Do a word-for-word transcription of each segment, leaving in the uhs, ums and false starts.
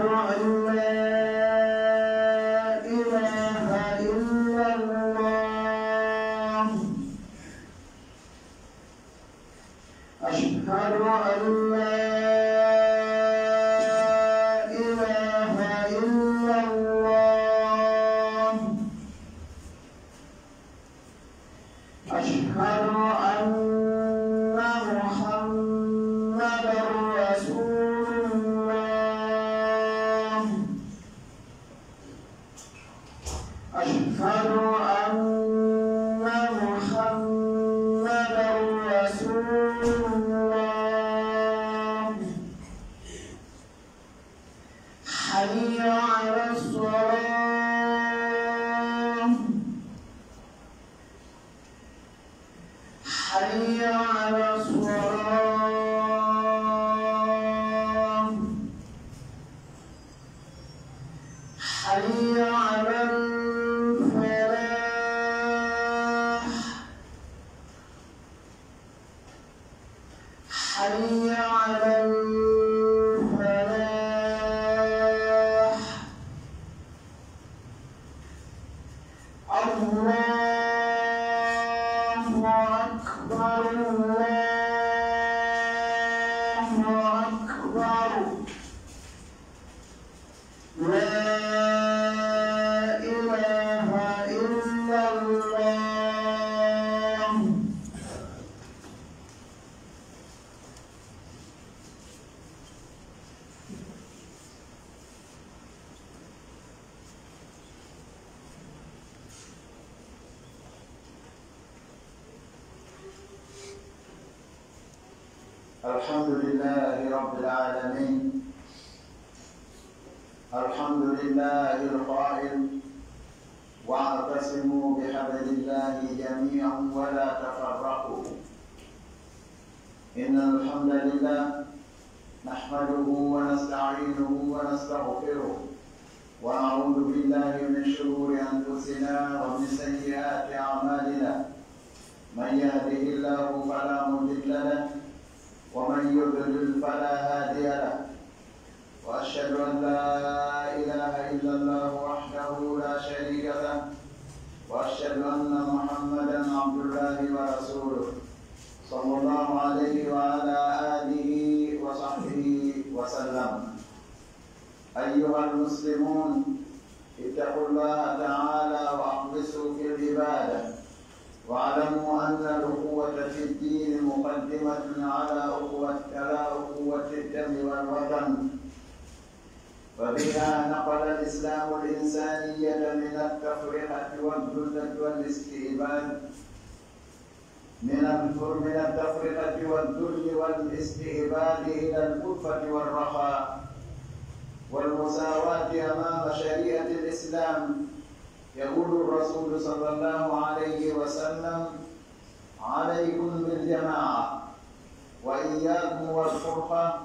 أن لا إله إلا الله. أشهد أن لا إله إلا الله. أشهد أن محمدا رسول الله. أشهد أن محمدا رسول الله. حي على الصلاة. حي على الصلاة. حي على الفلاح. حي على الفلاح. الله أكبر، الله أكبر. لا إله إلا الله. الحمد لله رب العالمين. الحمد لله القائل: "واعتصموا بحبل الله جميعا ولا تفرقوا". إن الحمد لله نحمده ونستعينه ونستغفره، ونعوذ بالله من شرور أنفسنا ومن سيئات أعمالنا. من يهده الله فلا مضل له، ومن يضلل فلا هادي له. وأشهد أن لا إله إلا الله وحده لا شريك له، وأشهد أن محمدا عبد الله ورسوله، صلى الله عليه وعلى آله وصحبه وسلم. أيها المسلمون، اتقوا الله تعالى وأخلصوا في العبادة، واعلموا أن الأخوة في الدين مقدمة على أخوة، على أخوة الدم والوطن، فبها نقل الإسلام الإنسانية من التفرقة والذلة والاستعباد، من الفر-، من التفرقة والذل والاستعباد إلى الألفة والرخاء والمساواة أمام شريعة الإسلام. يقول الرسول صلى الله عليه وسلم: "عليكم بالجماعة، وإياكم والفرقة،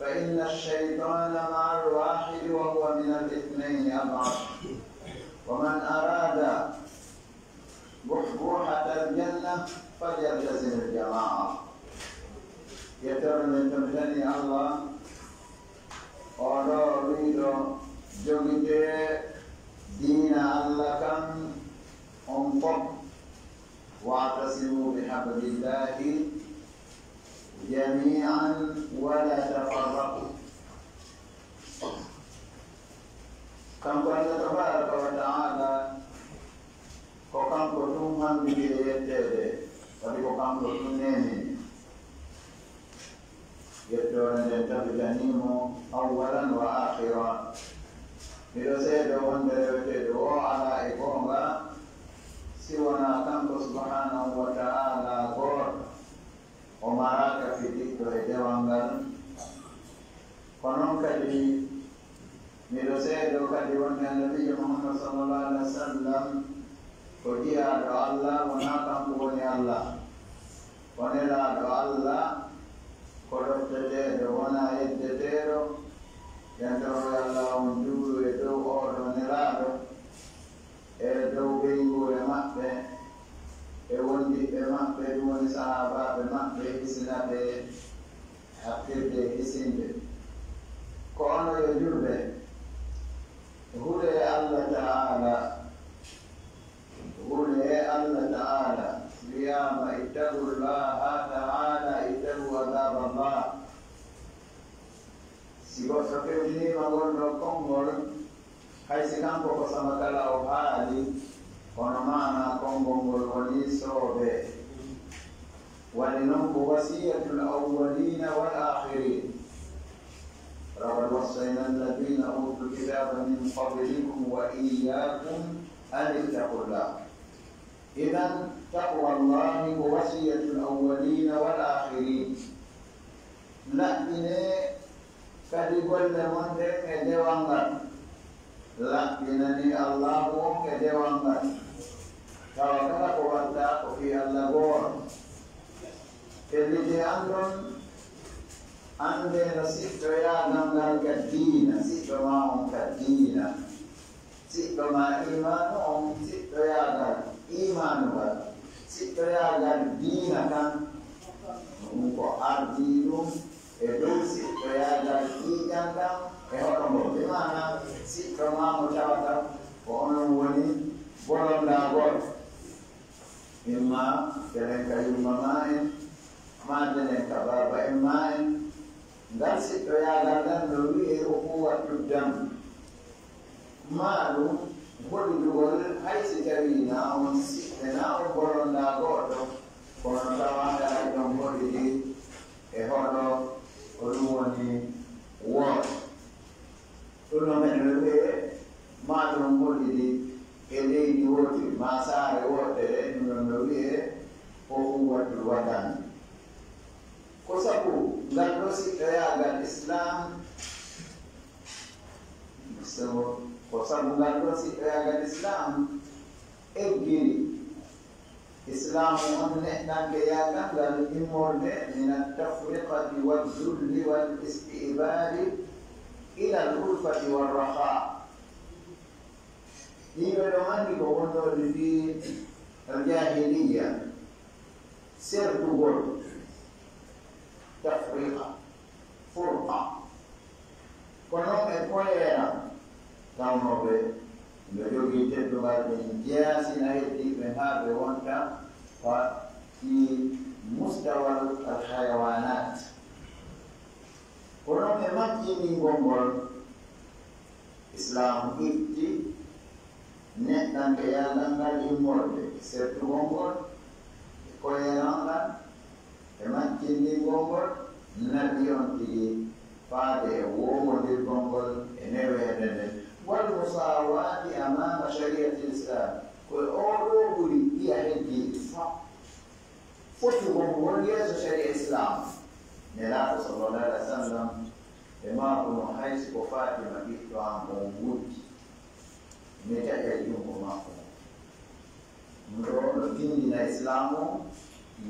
فإن الشيطان مع الواحد وهو من الاثنين أضعف، ومن أراد بحبوحة الجنة فليلتزم الجماعة". Yettere men tabitani Allah, oɗo wiɗo: "Jogitee diina Allah kan on fof, wa'tasimu bihablillahi jami'an wala tafarraqu." Kanko Allah tabaraka wa ta'ala, ko kanko tun hanndi e yetteede, waɗi ko kanko tun neemini. Yettoore nden tabitanii mo awwalan wa aakhira. Miɗo seedo wonde reweteeɗo o alaa e goonga si wonaa kanko subhanahu wa ta'ala gooto. O maraaka fidiɗɗo e dewal ngal. Ko non kadi miɗo seedo kadi wonde Annabiijo Muhammad sallallahu alaihi wasallam ko jiyaaɗo Allah, wonaa kanko woni Allah. Ko nelaaɗo Allah, ko ɗofteteeɗo, wonaa yeddeteeɗo. Jantawol Allah on juulu e dow oɗo nelaaɗo, e dow ɓeynguure maɓɓe, e wondiɓɓe maɓɓe, ɗum woni sahaabaaɓe maɓɓe, hisina ɓe, haɓɓirde e hisinde. Ko onon yo julɓe, Ima ngol ɗo konngol, hay si kanko ko sama kala o haali, kono maana konngol ngol woni soobee. Woni noon ko wasiyatul awwalina wal akhirin. Laqad wassayna alladina utul kitaba min qablikum wa iyyakum an ittaqullah. Idan, taqwallahi ko wasiyatul awwalina wal akhirin. Laɓɓinee kadi golle mon ɗen e dewal ngal. Laɓɓinanii Allaahu on e dewal ngal. Tawa kala ko waɗɗaa ko fii Alla gooto. Felliti an ɗon, anndee no siɗɗoyaagal ngal ka diina, siɗɗo maa on ka diina. Siɗɗo maa iimaanu on, siɗɗoyaagal iimaanu ngal, siɗɗoyaagal diina kan, ɗum ko ardii ɗum e dow siɗɗoyaagal ƴiiƴan kan e hoɗo ngol. Bi maana, siɗɗo maa mo tawata ko onon woni bolondaagol. Imma denen ka yumma maa en, maa denen ka baaba en maa en. Ngal siɗɗoyaagal ngal no wi'ee ukhuwatu dam. Maa ɗum hoɗidugol, hay si tawii na on siɓɓe, na on bolondaa gooto, kono tawa hay ɗon hoɗidi e hoɗo, ko ɗum woni wooto. Ɗum no men no wi'ee, maa ɗum hoɗidi e leydi wootiri, maa saare wootere, ɗum no no wi'ee ukhuwatul watani. Ko sabu ngal ɗoo siɗɗoyaagal Islaam, so, ko sabu ngal ɗoo siɗɗoyaagal Islaam eggiri Islaamu on neɗɗankeyaagal ngal immorde min at-tafriqati waz-zulli wal-isti'badi ila al-ulfati war-raha. Ɗii ɓe ɗon anndi ko wonnooɓe fii al-jaahiliyya, sertugol, tafriqa, furqa. Ko non e koyeera tawnooɓe no jogii teddungal, ɓe jeyaa sina heddiiɓe haa ɓe wonta wa fii mustawal al-hayawaanaat. Ko non e majjiningol ngol Islaamu itti neɗɗankeyaagal ngal immorde e sertugol ngol e koyeerangal e majjiningol ngol naɓi on tigi faade e woowondirgol ngol e neweende nden. Wal musaawaati amaama shari'atil Islaam, ko e oo ɗoo ɓuri ɗiya heddiiɗi fof. Fottugol ngol yeeso shari'a Islaam. Nelaaɗo sallallahu alaihi wasallam e maakuno hay si ko Faatima ɓiɗɗo am on wujji, mi taƴay junngo makko. Ɗum ɗoo no tinndina Islaam o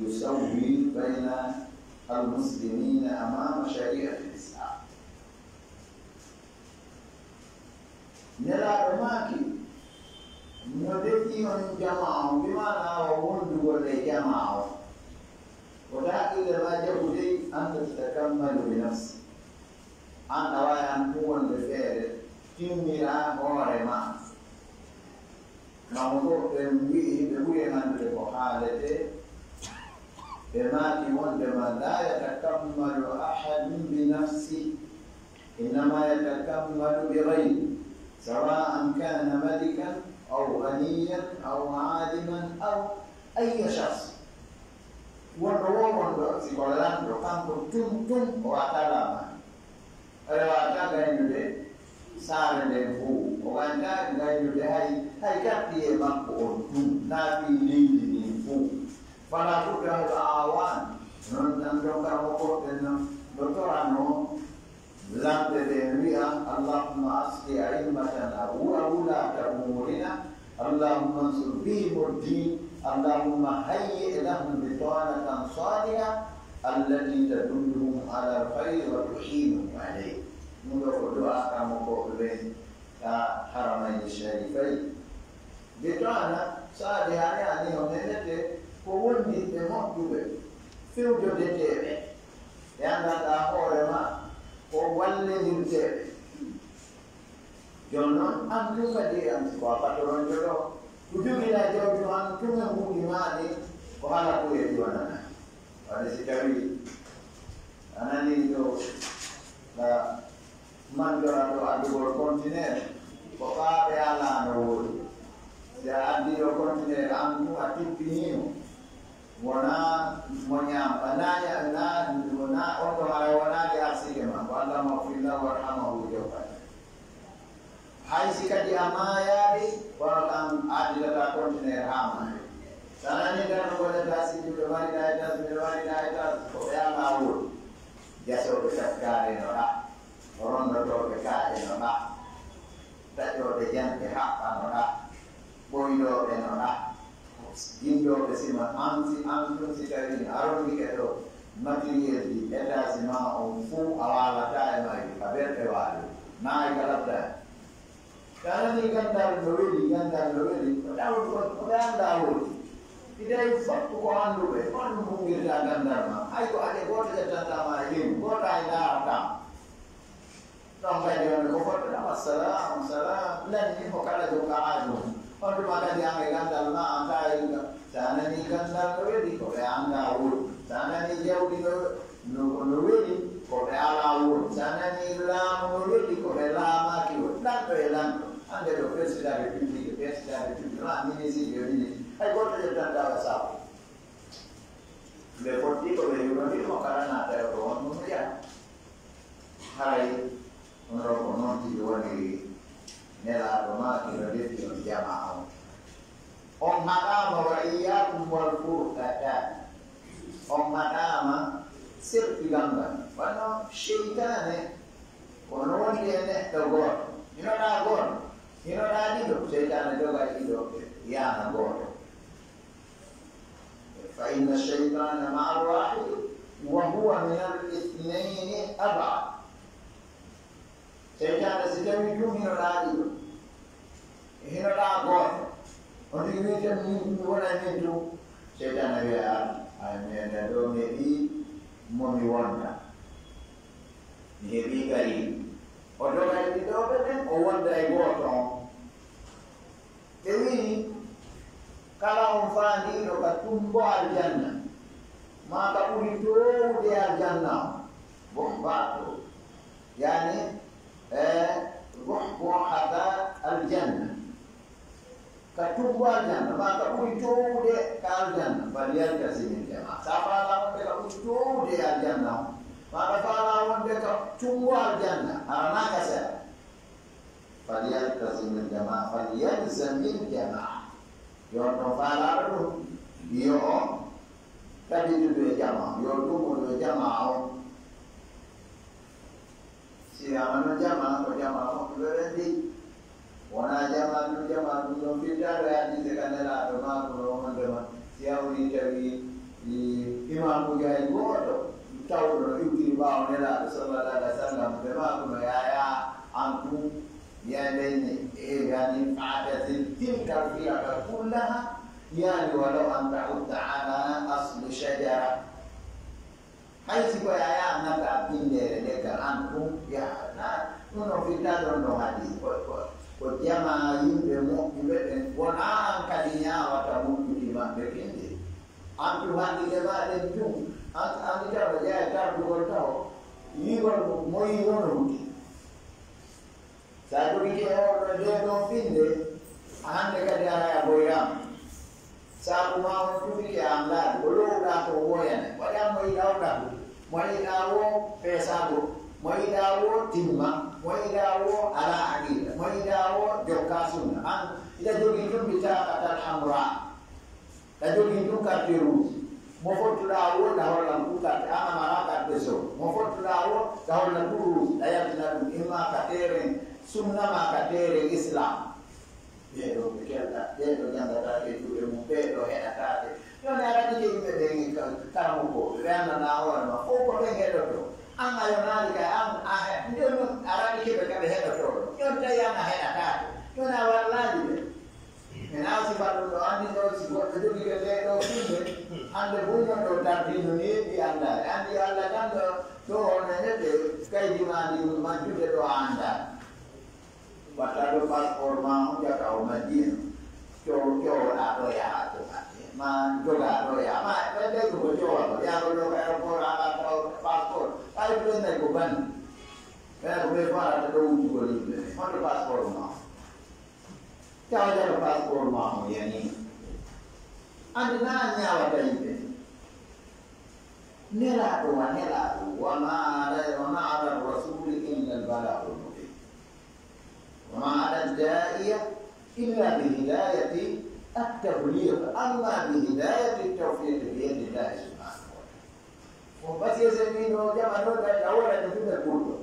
yusawwi bayna al-muslimiina amaama shari'atil Islaam. Nelaaɗo maaki, no defii on jamaa on, bi maanaa o wondugol e jamaa on. Ko taa ille maa jaɓu dey, anta tatakammalu bi nafsi. An a waawi an tun wonde feere, timmiraa hoore maa. Kammu ko ɓe mbi'i, ɓe ɓuri en anndude ko haaletee. Ɓe maaki wondema, laa yatakammalu ahadun bi nafsi, innama yatakammalu bi gayri, sawa'an kana malikan aw ganiyan aw aliman aw ayya shakhs. Wonɗo woo wonɗo, si ko lanɗo, kanko tun tun o waataa laamaade. Aɗa waawataa gaynude saare nden fow. O waawataa gaynude hay, hay quartier makko on tun, naa fii leydi ndin fow. Fala budda al aawaan. Non tan ɗon karamokooɓe no, no toranoo lamɓe ɓe wi'a, Allahumma asli a'immatana wa wulaata umuurina. اللهم انصر بهم الدين، اللهم هيئ لهم بطانة صالحة التي تدلهم على الخير وتعينهم عليه. Ɗum ɗoo ko du'aa karamokooɓe ɓen ka Haramayni Sharifay. Bitaana saaliha, yaani, o nenete ko wondiɓɓe moƴƴuɓe, fewjodeteeɓe, ɓe anndanɗaa hoore maa ko wallindirteeɓe. Jooni noon, aan tun kadi, aan si ko a patronjo ɗoo, ko jogiɗaa jawdi maa, aan tun e mbuuɗi maa ɗin, ko hala ko e ɗi wonana. Waɗde si tawii a nanii ɗo, la, Mantora ɗo addugol kontineer, ko ɓaaɓe alaa no woodi. Si a addii ɗo kontineer, aan tun a tippinii mo. Wonaa mo ñaam, a naa ña-, naa, wonaa on ɗon haray wonaa ɗi arsike ma, ko Allahumma ighfir lahu warhamhu jokkat. Hay si kadi a maayaali, kono kam a additataa kontineer haa maayi. Sa nanii darnugol e taasi, miɗo mari ɗa e taasi, miɗo mari ɗa e taasi, ko ɓe alaa woodi. Jasooɓe taskaare no ɗa, rondotooɓe kaaƴe no ɗa, taƴooɓe janɗe haɓɓa no ɗa, ɓoylooɓe no ɗa. Jinndooɓe sima, aan si, aan tun si tawii a rondike ɗo matériel ji, étage ma on fow a waalataa e mayri, a berɗe waali, naay ka labtaani. Ka nanii ganndal no weli, ganndal no weli, ko ɗawɗo ko, ko ɓe anndaa woodi. Si tawii fof ko annduɓe, ko ɗum huɓɓirta ganndal ma. Hay ko aɗe gooto ƴettantaa ma e leydi, gooto hay ndaarataa ma. Ɗon kadi on ko fottoɗa, "Assalamu, salam." Lanni ko kala jokka haaju mum. On tuma kadi an e ganndal ma, an ka e ɗum. Sa nanii ganndal no weli, ko ɓe anndaa woni. Sa nanii jawdi no, no, no weli, ko ɓe alaa woni. Sa nanii laamu no weli, ko ɓe laamaaki woni. Lanɗo e lanɗo. Hannde ɗo président république, président république, ma ministre, yo ministre. Hay gooto ƴettantaa o sabu. Ɓe fotti ko ɓe yurmondiri mo kala naata e ko won ɗum yaha. Haray on ɗo ko noon tigi woniri. Nelaaɗo maaki no defi on jamaa on. On haɗaama wa iyyaakum wal furqata. On haɗaama sertigal ngal. Wano seytaane ko no wondi e neɗɗo gooto. Hinoɗaa gooto, hinoɗaa ɗiɗo, seytaane doga e ɗiɗo, yaana gooto. Fa inna shaytana ma'a al-wahid wa huwa min al-ithnayni ab'ad. Seytaane si tawii tun hinoɗaa ɗiɗo, hinoɗaa gooto, on tigi wiite min mi wona e min tun. Seytaane wiya, "A, a, mi ene ɗo mi heɓii mo mi wonda. Mi heɓii gari." O doga e ɗiɗo ɓe ɓen, o wonda e gooto on. Ɓe wi'i, "Kala on faandiiɗo ka tummbo aljanna, maa ka ɓuri toowude aljanna on, bon baato, yaani, e, bon, bon hata aljanna, ka tummbo aljanna, maa ka ɓuri toowude ka aljanna, fal yaltazimil jamaa." Sa faalaa wonde ka ɓuri toowude aljanna on, maa ka faalaa wonde ka tummbo aljanna, aranaa ka sera. Falyaltazimil jamaa, falyalzamil jamaa. Yo on ɗon faalaaɗo ɗum, yo o tabitudu e jamaa, yo o duumudu e jamaa on. Si wiyaama no jamaa, ko jamaa moƴƴuɓe ɓen ɗi. Wonaa jamaa ɗum, jamaa ɗum ɗon fittaɗo e hadiise ka Nelaaɗo maaku no wonde ma. Si hawri tawi i-, imaamuujo hay gooto tawɗo no iwtiri ɓaawo Nelaaɗo sallallahu alaihi wasallam, ɓe maaku no yaayaa an tun. Yandayni, e, yani, "Fa'tazil tilkal firaqa kullaha, yani, walaw an ta'udda ala asli shajara." Hay si ko yaya natta binndere leggal an ɗum, ya, na, ɗum ɗon fitta ɗon ɗon hadis. Ko, ko, ko jama yimɓe moƴƴuɓe ɓen, wona an kadi ñaawata moƴƴude maɓɓe binde. An tun haqqille ma ɗen tun, an, an tawa jeya tardugol taho, yiigol mo yi wono huti. Sa jogike e oɗo nde ɗon finde, a hande kadi ara a boyama. Sabu ma on tufike a andaali, ko lowɗa ko woyane. Waɗan mo yiɗa o ɗaɓɓu, mo yiɗa wo feesago, mo yiɗa wo timma, mo yiɗa wo ala aqida, mo yiɗa wo jokka sunna. An ila jogi tumbi taqatal hamra. Ɗa jogii ɗum carte rouge. Mo fottuɗaa wo, ɗa hollan ɗum carte, an a maraa carte jaune. Mo fottuɗaa wo, ɗa hollan ɗum rouge, ɗa yaltina ɗum imma ka teeren sunna ma ka teeren islam. Ɓee ɗoo ɓe kelɗa, ɓee ɗoo janngataake e juuɗe mum, ɓee ɗoo heɗataake. Jooni a raɗike yimɓe ɓen e ka-, karamokooɓe, ɓe anndanaa hoore ma, fof ko ɓen heɗotoo. An a yonaali kay, an a he-, jooni a raɗike ɓe ka ɓe heɗotoo ɗoo. Jooni tawi an a heɗataake. Jooni a wallaali ɓe. Mi naati mbaɗɗo ɗo anndi ɗo, si goɗɗo jogike ɗee ɗoo fulɓe, hannde buy non ɗo tardino ni ɗi anndaani. Anndi yo Allah tan ɗo, ɗo on e neɗɗo kaydi ma ndi majjude ɗo a anndaani. Watta ɗo passeport ma on jaka o majjino. Cow-, cowoɗaa ɗo yaha to maɓɓe. Ma jogaa ɗo yaha. Ma ɓe ɓe ɗum ko cowa ko. Yaha ko ɗo ka aéroport ala taw passeport. Ay ɓe nay ko banni. Ɓe ko ɓe Warata ɗo wujugol yimɓe ɓe. Honto passeport ma? Tawa jalo passeport ma mo yani. Andi na ñaawata yimɓe. Nelaaɗo wa nelaaɗo. Wa ma ala, wa ma ala rasuli illa al balagul mubin. Wa ma ala da'iya illa bi hidayati at-tabligh. Amma bi hidayati at-tawfiq bi yadillahi subhanahu wa ta'ala. Ko basiye sen wino jama ɗo da awala de dume kurdo.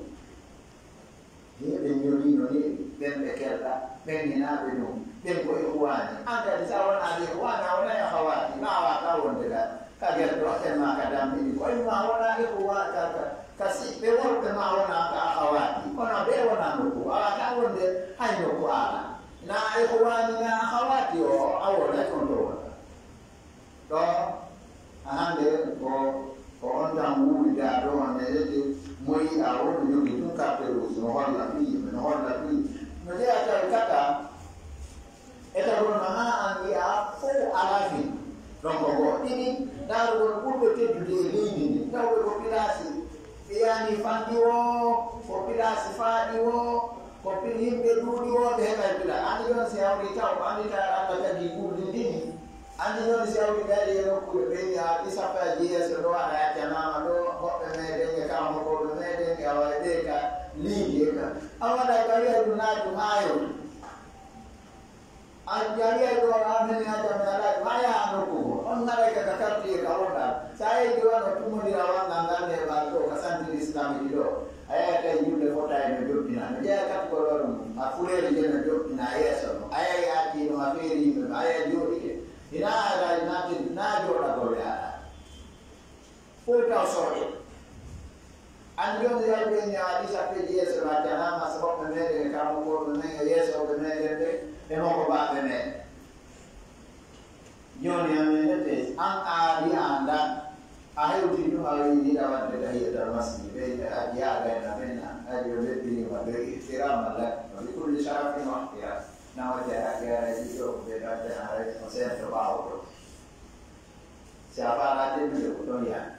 Hiɓe ñolino ni ɓen ɓe kelɗa, ɓen hinaaɓe ɗum, ɓen ko ihwaani. An kadi sa wona ihwaani, a wona e hawaati, ma wata wonde ka, ka gerto aten ma ka dammiɗi. Ko ima wona ihwa-, ka, ka, ka siɓɓe worɓe ma wona ka hawaati. Kono ɓe wona nokku, a wata wonde hay nokku ala. Na ihwaani na hawaati o, a wona e kon to wona. Ɗo, a hannde ko, ko on tan wuuri daa ɗo, on ne yedde mo yiɗa o, no jogii tun carte rouge, no holla fii, no holla fii. No jeyaa tawi kata, etagol no haa an yi'a fof alaa fin. Donc ko ɗiɗi, ndaarugol ɓurɓe teddude e leydi ndi, tawɓe ko pilaasi, ɓe yaani fanɗi o, ko pilaasi faaɗi o, ko pil-, yimɓe ɗuuɗi o, ɓe heɓay pila. Anndi ɗon si hawri taw, ko anndi tawa Allah tagi ɓurdi ndini. Anndi noon si hawri kadi e nokkuure ɓe, a ɗi sappo e jeeso ɗo, aɗa accanaama ɗo, hoɓɓe meɗen e kammo koɓe meɗen e awa e ɓe ka liidi e ka. A waɗa ka wiya ɗum naa ɗum haa yewta. A jawi ay ɗo, a nani a jam, a laaj, ma yaha nokku go. On ngaɗay ka, ka quartier ka wonɗa. Sa yehi ɗo, no tummondira wanngal ngal ne ɓal ɗo, ka santir islamique ɗo. A yaha tawi julde fota e no joɗɗina. No jeeya kattugol waɗum, a fuleeri je no joɗɗina yeeso no. A yahi a tii ɗum, a feeri yimɓe, a yahi jooɗike. Ina a yaha naati, na jooɗagol yaha. Fof taw soɓe. An joni yalɓe ñaari sappo e jeeso ma janama so hoɓɓe meɗen e kammo koɓe men e yeesoɓe meɗen ɓe e moko baɓe men. Joni amen ete an aari anda a hewti ɗum a wiɗiɗa wadde tahiyatal masjid ɓe a jiyagayna men a yo lebbinima ɓe ihtirama lak wa bi kulli sharafin wa ihtiram. Na wadde a jiyaraji ɗo ɓe ɓadde haray o sento ɓawo ɗo. Si a faala teddude ko ɗon yaani.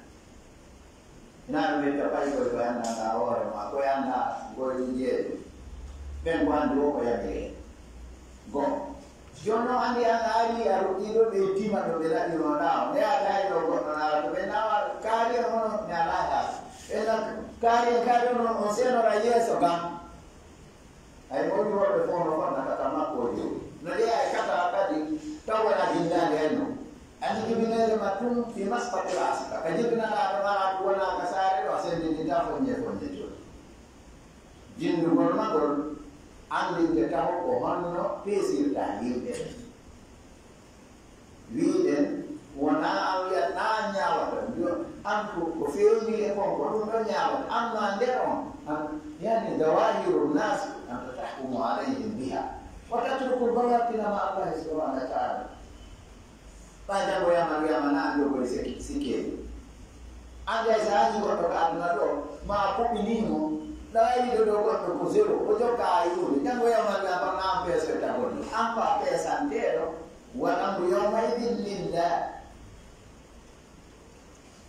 Ina ɗum ɓe taɓay koye ko anndanɗa hoore ma, koye annda koye jeeɗo. Ɓen ko anndi o ko yamire. Go. Jooni noon anndi an a ari a ruɗɗii ɗo ɓe tima ɗo ɓe naɓirma ɗa o. Nde a tawi ɗo goɗɗo naala to ɓe nawa kaari en hono mi alaa haa. Ɓe na kaari en kaari on on senora yeeso kam. Ay mawni worɓe fof no fotnata ka makko o jooɗi. No jeeya e kata kadi taw wona jinndaande ay no. Anndi jibineede ma tun fi masqati ra'sika. Ka jibinanaa ɗo mara ɗum wona ka saare ɗo a senndinta foññe foññe jooni. Jinndugol ma ngol anndinde taw ko honno peesirɗa yimɓe. Wiɗen wona an wiyat na an ñaawata. Yo an ko, ko feeñi e kon ko ɗum ɗon ñaawata. Amma nder on an yani zawahiru nasi anta tahkumu alayhim biha. Wa tatrukul bawatina ma Allahi subhanahu wa ta'ala. Ɓay janngo yama wiyama na anndo koye sik-, sikkeejo. Anndi hay so hañi goɗɗo ka aduna ɗo, ma a kuɓɓinii mo, ɗawiiɗo ɗo goɗɗo ko zéro, o jokka a yuude. Janngo yama wiyama na an peesoyta goɗɗo. An ko a peesanteeɗo, wal amru yawma idin lillah.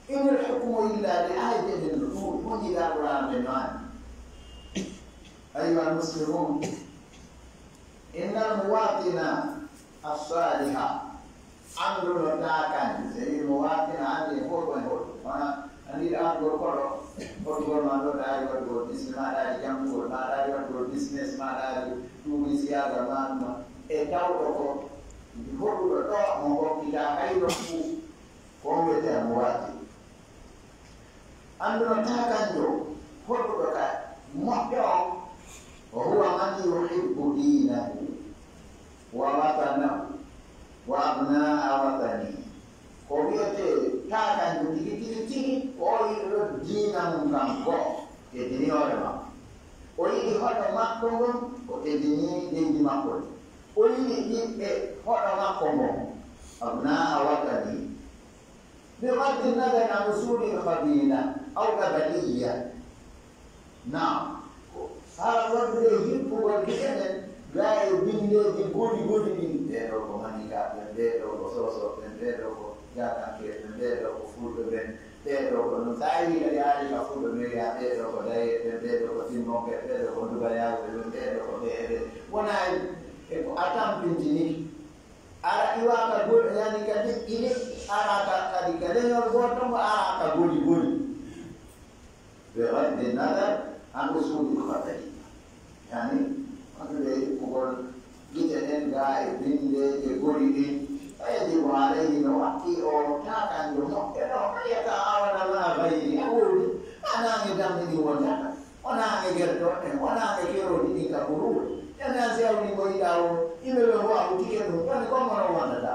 Inil hukmu illa lillah, ay deɗen no ɗuuɗi, moƴƴi Alqur'an ɓe no anndi. Ayyuhal muslimun, innal muwatina as-saliha, annduno taakandi, so wi muwatina anndi e fof koye hoto. Wona, anndi ɗo anndugol koɗo, hoɗugol ma ɗo ɗaari waɗugol bisne, ma ɗaari janngugol, ma ɗaari waɗugol business, ma ɗaari tuuri siyaaga ma ɗuma. E tawɗo ko hoɗuɗo ɗo, mo hokkita hayno fuu. Ko on wiyetee muwaati. Annduno takanjo hoɗuɗo ka moƴƴo on, wa huwa man yuhibbu dinahu wa watanahu wa abnaa watanihi. Ko wiyetee takanjo tigi, tigi, tigi, ko o yiɗuɗo diina mum kanko, teddini hoore makko. O yiɗi hoɗo makko ngon, o teddini leydi makko ndi. O yiɗi ɓiɓɓe hoɗo makko ngon, abnaa watanihi. بغض النظر عن أصول القبيلة أو قبلية. Naam. Ko haa waɗude hippugol gite men, gaa e binndeeji goni goni ɗin. Ɓee ɗoo ko Maninkaɓe, ɓee ɗoo ko Soosooɓe, ɓee ɗoo ko Jaakankeeɓe, ɓee ɗoo ko Fulɓe ɓen. Ɓee ɗoo ko ɗum. So a yii kadi haali ka fuɗo meeya, ɓee ɗoo ko dayeeɓe, ɓee ɗoo ko timmonke, ɓee ɗoo ko dubayaaɓe, ɓee ɗoo ko ɓee, ɓee. Wonaa e, e ko a tampintiniki. Ara iwa ka gol, yani ka leƴƴi leƴƴi, ara ka kadi ka leñol gooto ngo, ara ka goli goli. Ɓe waɗde nadar an usuli khabari. Yani, wonɓe ɓe ikkugol gite ɗen gaa e binndeeje gori ɗin. Fa yajibu alayhi, no waɗɗi o taakanjo moƴƴo ɗo, an yata'awana ma'a ghayri, a woodi, a naange damɗe ɗin wondata, o naange gertoɗe, o naange kerooji ɗin ka kuruure. Jami an sewni ko yiɗa o, yimɓe ɓe fof a wutike ɗum, woni ko mono wondata.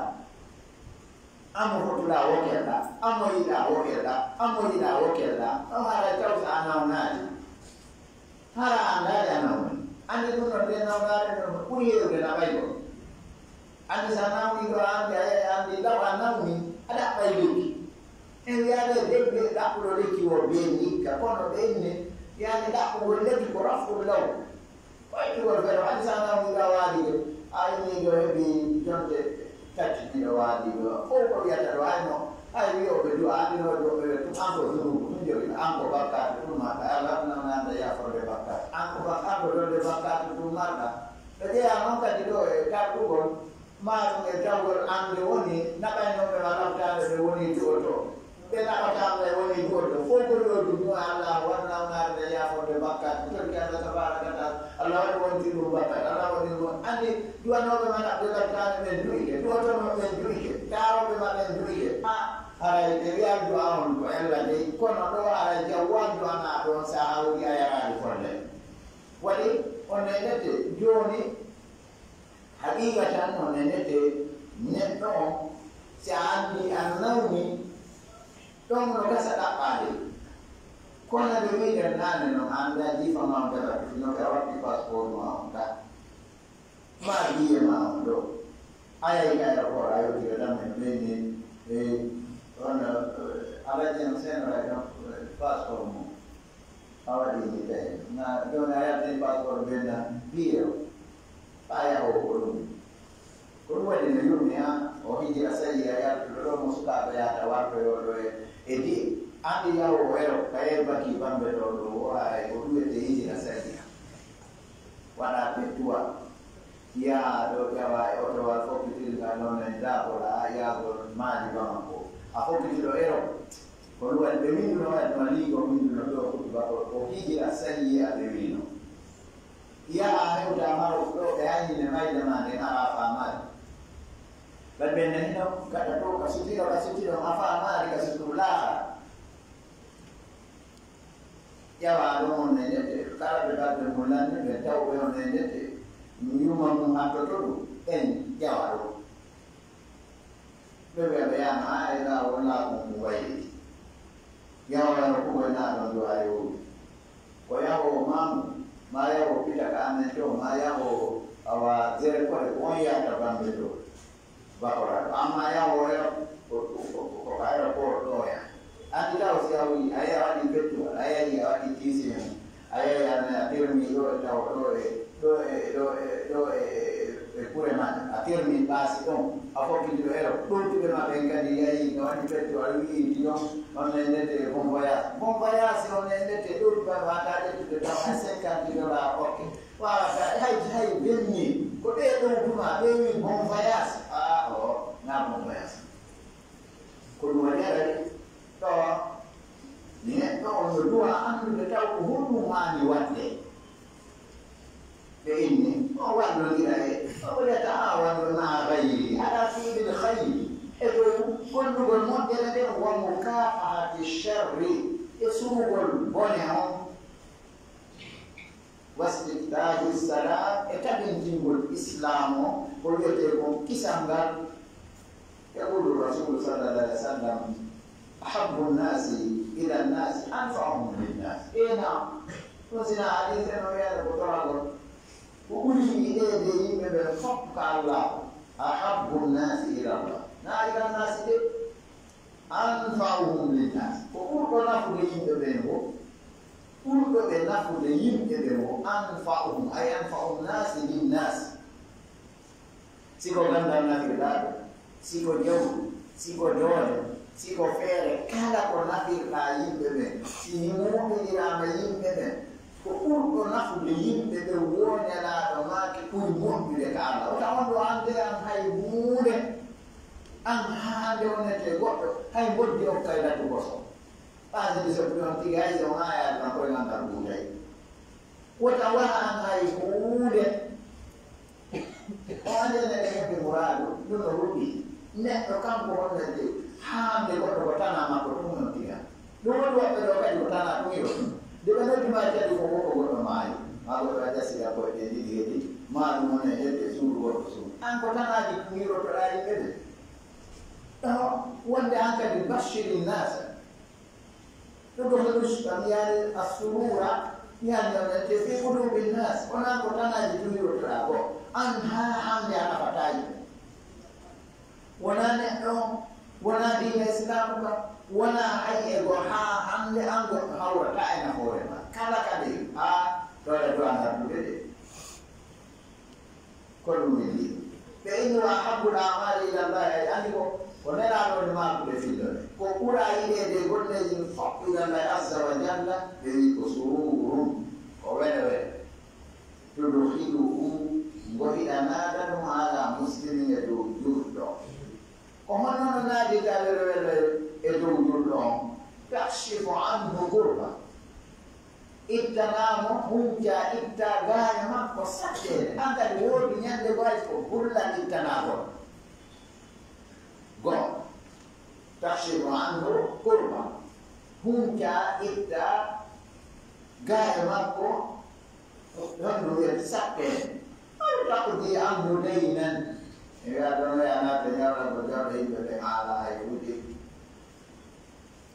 Ammo fotuɗaa wokkelɗaa, ammo yiɗaa wokkelɗaa, ammo yiɗaa wokkelɗaa, ɗon haray taw so a nawnaali. Hara a anndaali a nawni. Anndi ɗum ɗon, nde nawnaare ɗon ɓuri heewde na ɓay ɗon. Anndi so a nawni ɗo, a anndi, a yehi, a anndi law a nawni, a ɗaɓɓay lekki. En wiyaade de, de ɗaɓɓuɗo lekki o bee ndikka, kono ɓe inni, yaani ɗaɓɓugol lekki ko raful law. Ɓaytugol fero, anndi so a nawni ɗo a waali de, a inni ɗo heɓi jonde tati miɗo waali ɗo. Fof ko wiyata ɗo, hay no, hay wiyooɓe du'a, anndi no ɗo ɓe wettu, an ko dunubu, ɗum jogi, an ko bakkaatu, ɗum maɗa, Allah nawnaande yaaforde bakkaatu. An ko bak-, an ko ɗon de bakkaatu ɗum marɗa. Ɓe ƴeewa noon kadi ɗo e taɓɓugol, maa ɗum e tawgol an nde woni naɓaynooɓe ma labtaade ɓe woni du'oto. Ɓe naɓataa ɓe woni du'oto. Fof ko ɗo ɗum ɗum Allah waɗ nawnaade ɓe yaaforde bakkaat. Ko toɗi Allah tabaraka taala. Allah waɗi wonti ɗum bakkaat. Allah waɗi ɗum. Anndi du'anooɓe ma naɓde labtaade ɓen du'ike. Du'otonoo ɓen du'ike. Taarooɓe ma ɓen du'ike. A haray ɓe wiyan du'a on ko ella dey. Kono ɗo haray jawwal du'anaa ɗon so a hawri a yaraali folle. Waɗi on ne nette jooni. Haqiiqa tan, no nenetee neɗɗo on, si a anndi a nawni, ɗon no gasa ɗaɓɓaade. Kono nde wi'ɗen naane noon, a anndaa jiifa ma on daga no ɓe a waɗi passeport ma on ka. Ma biye ma on ɗo. A yahi ka aéroport, a yewtira tan men ɓeyni, e, on, eh, Alhaji en Seno Rajo, eh, passeport mum. A waɗi ni tawi. Na jooni a yaltini passeport ɓe na biye o. Ɓaayawo ko ɗum. Ko ɗum waɗi no yurmi ha o hijira sayi a yaltuɗo ɗo mo sukaaɓe yahata wartoyoo ɗo e, e diye. Anndi yahowo Erop ka yehi baki Bambe ɗo ɗo o haray ko ɗum wiyetee hijira sayi. Waɗa pettuwa. Yaha ɗo ƴawa e otowal fokkitirgal noon e Daabola yahgol Maali Bamako. A fokkitiɗo Erop. Ko ɗum waɗi ɓe winnduno waɗi ma liigo winnduno ɗo kutuba ko, ko hijira sayi a ɓe wiino. Yaha hewta Marok ɗo ɓe haynine mayde ma nden a faamaali. Ɓay ɓe nanino gaɗa ɗo ka sutiro, ka sutiro, a faamaali ka suturu laakhara. Ƴawa ɗo on ne ndete, kala ɓe balɓe mum lanni ɓe taw ɓe on ne ndete, yuma mum hattoto ɗum, ɓen ƴawa ɗo. Ɓe wiya ɓe yama ha e laawol laaɓum ɗum wayliti. Yahoyano kuɓoy na ɗon ɗo ari wowli. O yahowo maamu, ma yahowo pita ka amen to, ma yahowo awa zere kore ko on yahata Bambe to. Bakoraɗo. Amma yahowo aéro-, ko, ko, ko, ko ka aéroport ɗo ya. Anndi taw si a wii, a yahi a waɗi pettugal, a yahi a waɗi tiisi mum. A yahi a, a termi ɗo e taw ɗo e, ɗo e, ɗo e, ɗo e, e, e kure maɗa. A termi paasi ɗon. A fokkiti ɗo ero. Ɗowtuɓe ma ɓen kadi yahi no waɗi pettugal, wi'i ɗi ɗon. On ne ndete bon voyage. Bon voyage on ne ndete ɗowtuɓe ma ta ƴettude taw a cinquante dollars okke. Waawata hay, hay benni. Ko ɓe ɗowtu ma, ɓe wi bon voyage. Ah, o, na bon voyage. Ko ɗum waɗi aray ɗo neɗɗo on no duwa anndude taw ko honɗum haani waɗde. Ɓe inni, o wallondira e, o yataawanu ma'a ghayri ala fi'lil khayri, e dow gollugol moƴƴere nden, wa mukafahati sharri, e surugol bone on. Wastiftahi salam, e tabintingol Islam o, ko wiyetee kon kisal ngal. Yaqulu Rasulu sallallahu alaihi wasallam, "Ahabbu nnasi ila nnasi anfa'uhum linnas." Ee, naam. Ɗum sina hadise no wiyaade ko toragol. Ko ɓuri yiɗeede yimɓe ɓen fof ko Allah. "Ahabbu nnasi ila Allah." Na ila nnasi de. "Anfa'uhum linnas." Ko ɓurɗo nafude yimɓe ɓen wo. Ɓurɗo ɓe nafude yimɓe ɓen wo. "Anfa'uhum", ay "anfa'u nnasi linnas." Si ko ganndal nafirɗaa ɓe, si ko jawdi, si ko doole, Si ko feere kala ko nafirɗaa yimɓe ɓen, si muuminiraa ma yimɓe ɓen, ko ɓurɗo nafude yimɓe ɓen woo Nelaaɗo maaki ɓuri moƴƴude ka Alla. Wota on ɗo annde an hay huunde, an haa nde wonete goɗɗo, hay mboddi on kay latu goso. Ɓaasidi so ɗum on tigi hay si on aayaade tan koye nganndal buutay. Wota waɗan hay huunde. O ande neɗɗo heɓi muraadu, ɗum no ruɗi. Neɗɗo kanko wonnete haande goɗɗo ko tana makko ɗum non tiga. Ɗum woni woɓɓe ɗo kadi ko tana ɗum yo. Nde ɓe noddi ma kadi ko woko goɗɗo maayi. Ma goɗɗo a jasira koye ɗe ɗiɗi heɗi. Ma ɗum woni e hedde suudu goɗɗo suudu. An ko tanaaji ɗum yirotoɗaa yimɓe ɓe. Ɗo wonde an kadi bashiri nasa. Ɗum ko ɗum kam yani assurura yani on ete fi qulubi nas. Wona ko tanaji ɗum yottora ko an ha hande a nafataji. Wona neɗɗo on, wona diina islamu ka, wona ay e go ha hande an goɗɗo hawrata e nafoore ma. Kala kadi ha ɗoɗa duwa ngardude de. Ko ɗum min yiɗi. Ɓe inni wa habbul amali ila llahi, ay andi ko ko nelaaɗo ne maakude fillone ko ɓura yiɗeede golleeji ɗin fof ila llahi azza wa jalla. Ɓe wi ko sururum, ko wele wele. Tudkhiluhu, ngo hiɗa naada ɗum ala muslimin e dow julɗo. Ko honno no naadita wele wele e dow julɗo on? Takshifu anhu kurba. Ittanaamo hunca itta gaaya makko satteede. An kadi woodi ñande ko hay ko bulla ittanaagol. Go. Takshifu anhu kurba. Hunca itta gaaya makko. Ɗon ɗum wiyata satteede. Aw taqdi anhu daynan. E wiya ɗon waya naata ñawla ko jawɗo yimɓe ɓe haala hay wude.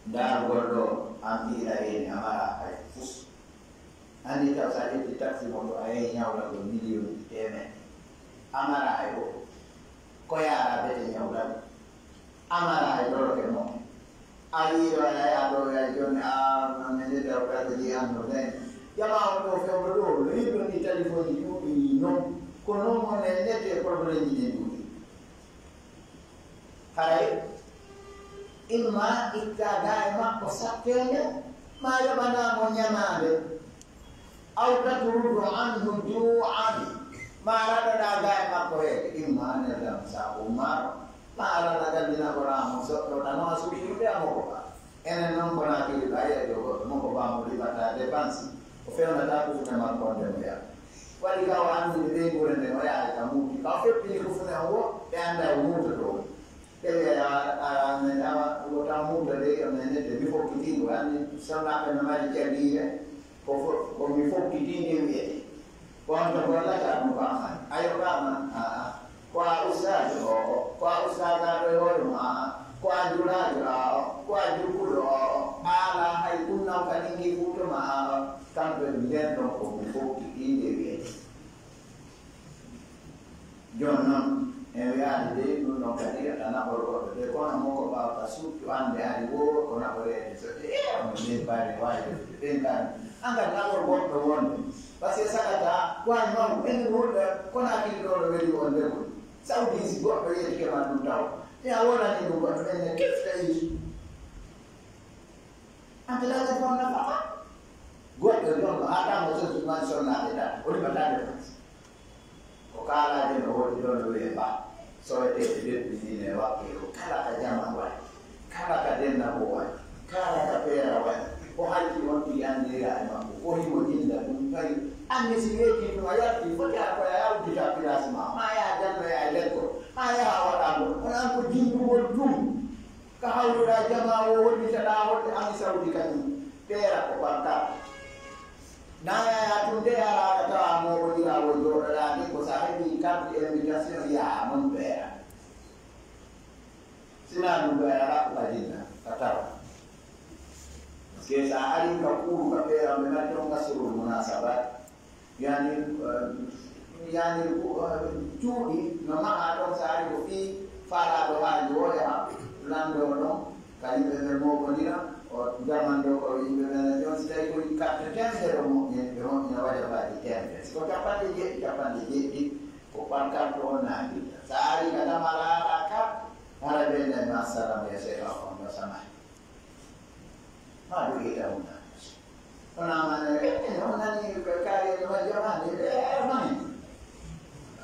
Ndaargol ɗo an piila reeni a mara hay fus. Anni taw sa ƴetti taxi moto a yehi ñawlagol miliyonji teemedde. A mara hay o ko yaara bete ñawlagol. A mara hay doroke mo. A wiiɗo a yaya ɗo ya joni a nande daw ɗaɗo ji an no nden. Jama on ɗo fewndo ɗo no yimɓe ni téléphone ji ɗuɗi non. Ko non mo ne nete problème ji ɗi ɗuɗi. Haray imma itta gaay makko satteende, ma yoɓanaa mo ñamaande. Aw tatrudu anhu juu'an, ma raɗoɗaa gaay makko reede. Imma nelɗam sabu maaro, ma alana gandina ko raamo soɗɗo tan o a suutude a moko ba. Enen noon ko na kiri ba yeeɗo goɗɗo moko ba mo liɓata dépense, o fewnata kufune makko nde mo yaha. Waɗi ka o anndi ɓeynguure nde o yaha ka muuti, ka o feppini kufune on wo, ɓe annda o muutoto woni. Ɓe wiya awa awa men awa wota muuto de yo men nete mi fokkiti ko anni sonnaaɓe no mari jabiire ko fof ko mi fokkiti nde wiyete ko on to gollata ɗum ko amani a yoɓaama aa ko a ustaajo oo ko a ustaagaaɗo e hoore mo aa ko a julaajo aa ko a jukkuɗo oo aala hay kunnaw ka ningi fuutoma aa kamɓe nden ɗon ko mi fokkiti nde wiyete Jooni noon, en wiyaani dey ɗum ɗon kadi a naɓol goɗɗo de, kono mo ko ɓaawta suuɗtu annde ari woo ko naɓoreede so e on min bari waawi ɗen kadi. An kadi naɓol goɗɗo wonde, parce que sagata waawi mawɗo en wurɓe kono a kiri ɗo no weli on ndegol. Sawdi si goɗɗo yettike ma ɗum taw. Te a wonani ɗum goɗɗo ɓen ne kefta isu. Ante lala ko nafa goɗɗo ɗon no adamo so man sonnade tan o liɓatade mas ko kalaje no woni ɗon no wiye ba soweteɓe leppi ni ne wakke ko kala ka jaman waɗi kala ka denna ko waɗi kala ka peera waɗi ko halki on ɗi andira e makko ko himo jinda ɗum tawi anni si weeti ɗum a yalti foti a koya yawdita place ma ma yaha jannoya e lekkol ma yaha waɗa ngol on an ko jindugol ɗum Ka hawruɗaa jamaa woo hollitaɗaa wonde ami sawdi kañum ɓeera ko barka. Na yaya tun de araaka tawa mooɓondiraa wo jooɗoɗaa ni ko sa heɓii carte invitation yaha non ɓeera. Sina ɗum ɓeera ko ka jinna ka tawa. Parce que sa arii ka kuuru ka ɓeera ɓe mari ton ka surul munasabat. Yani yani cuuɗi no maha ɗon saari ko fii faalaaɗo haaju o yaha lanndo ɗon ka yimɓe ɓe moobondira o jaman ɗo ko yimɓe ɓe na jon si tawi ko carte temedere o moƴƴe ɓe moƴƴina wajabaaji temedere si ko capanɗe jeeɗi capanɗe jeeɗi ko par carte on naagirta saari ka dama laaɗa carte Hara ɓe nani ma salam ya Cheikh Afon no sama. Ma du ita una. Ona mane, eh, ona ni kare no jama ni, eh, mani.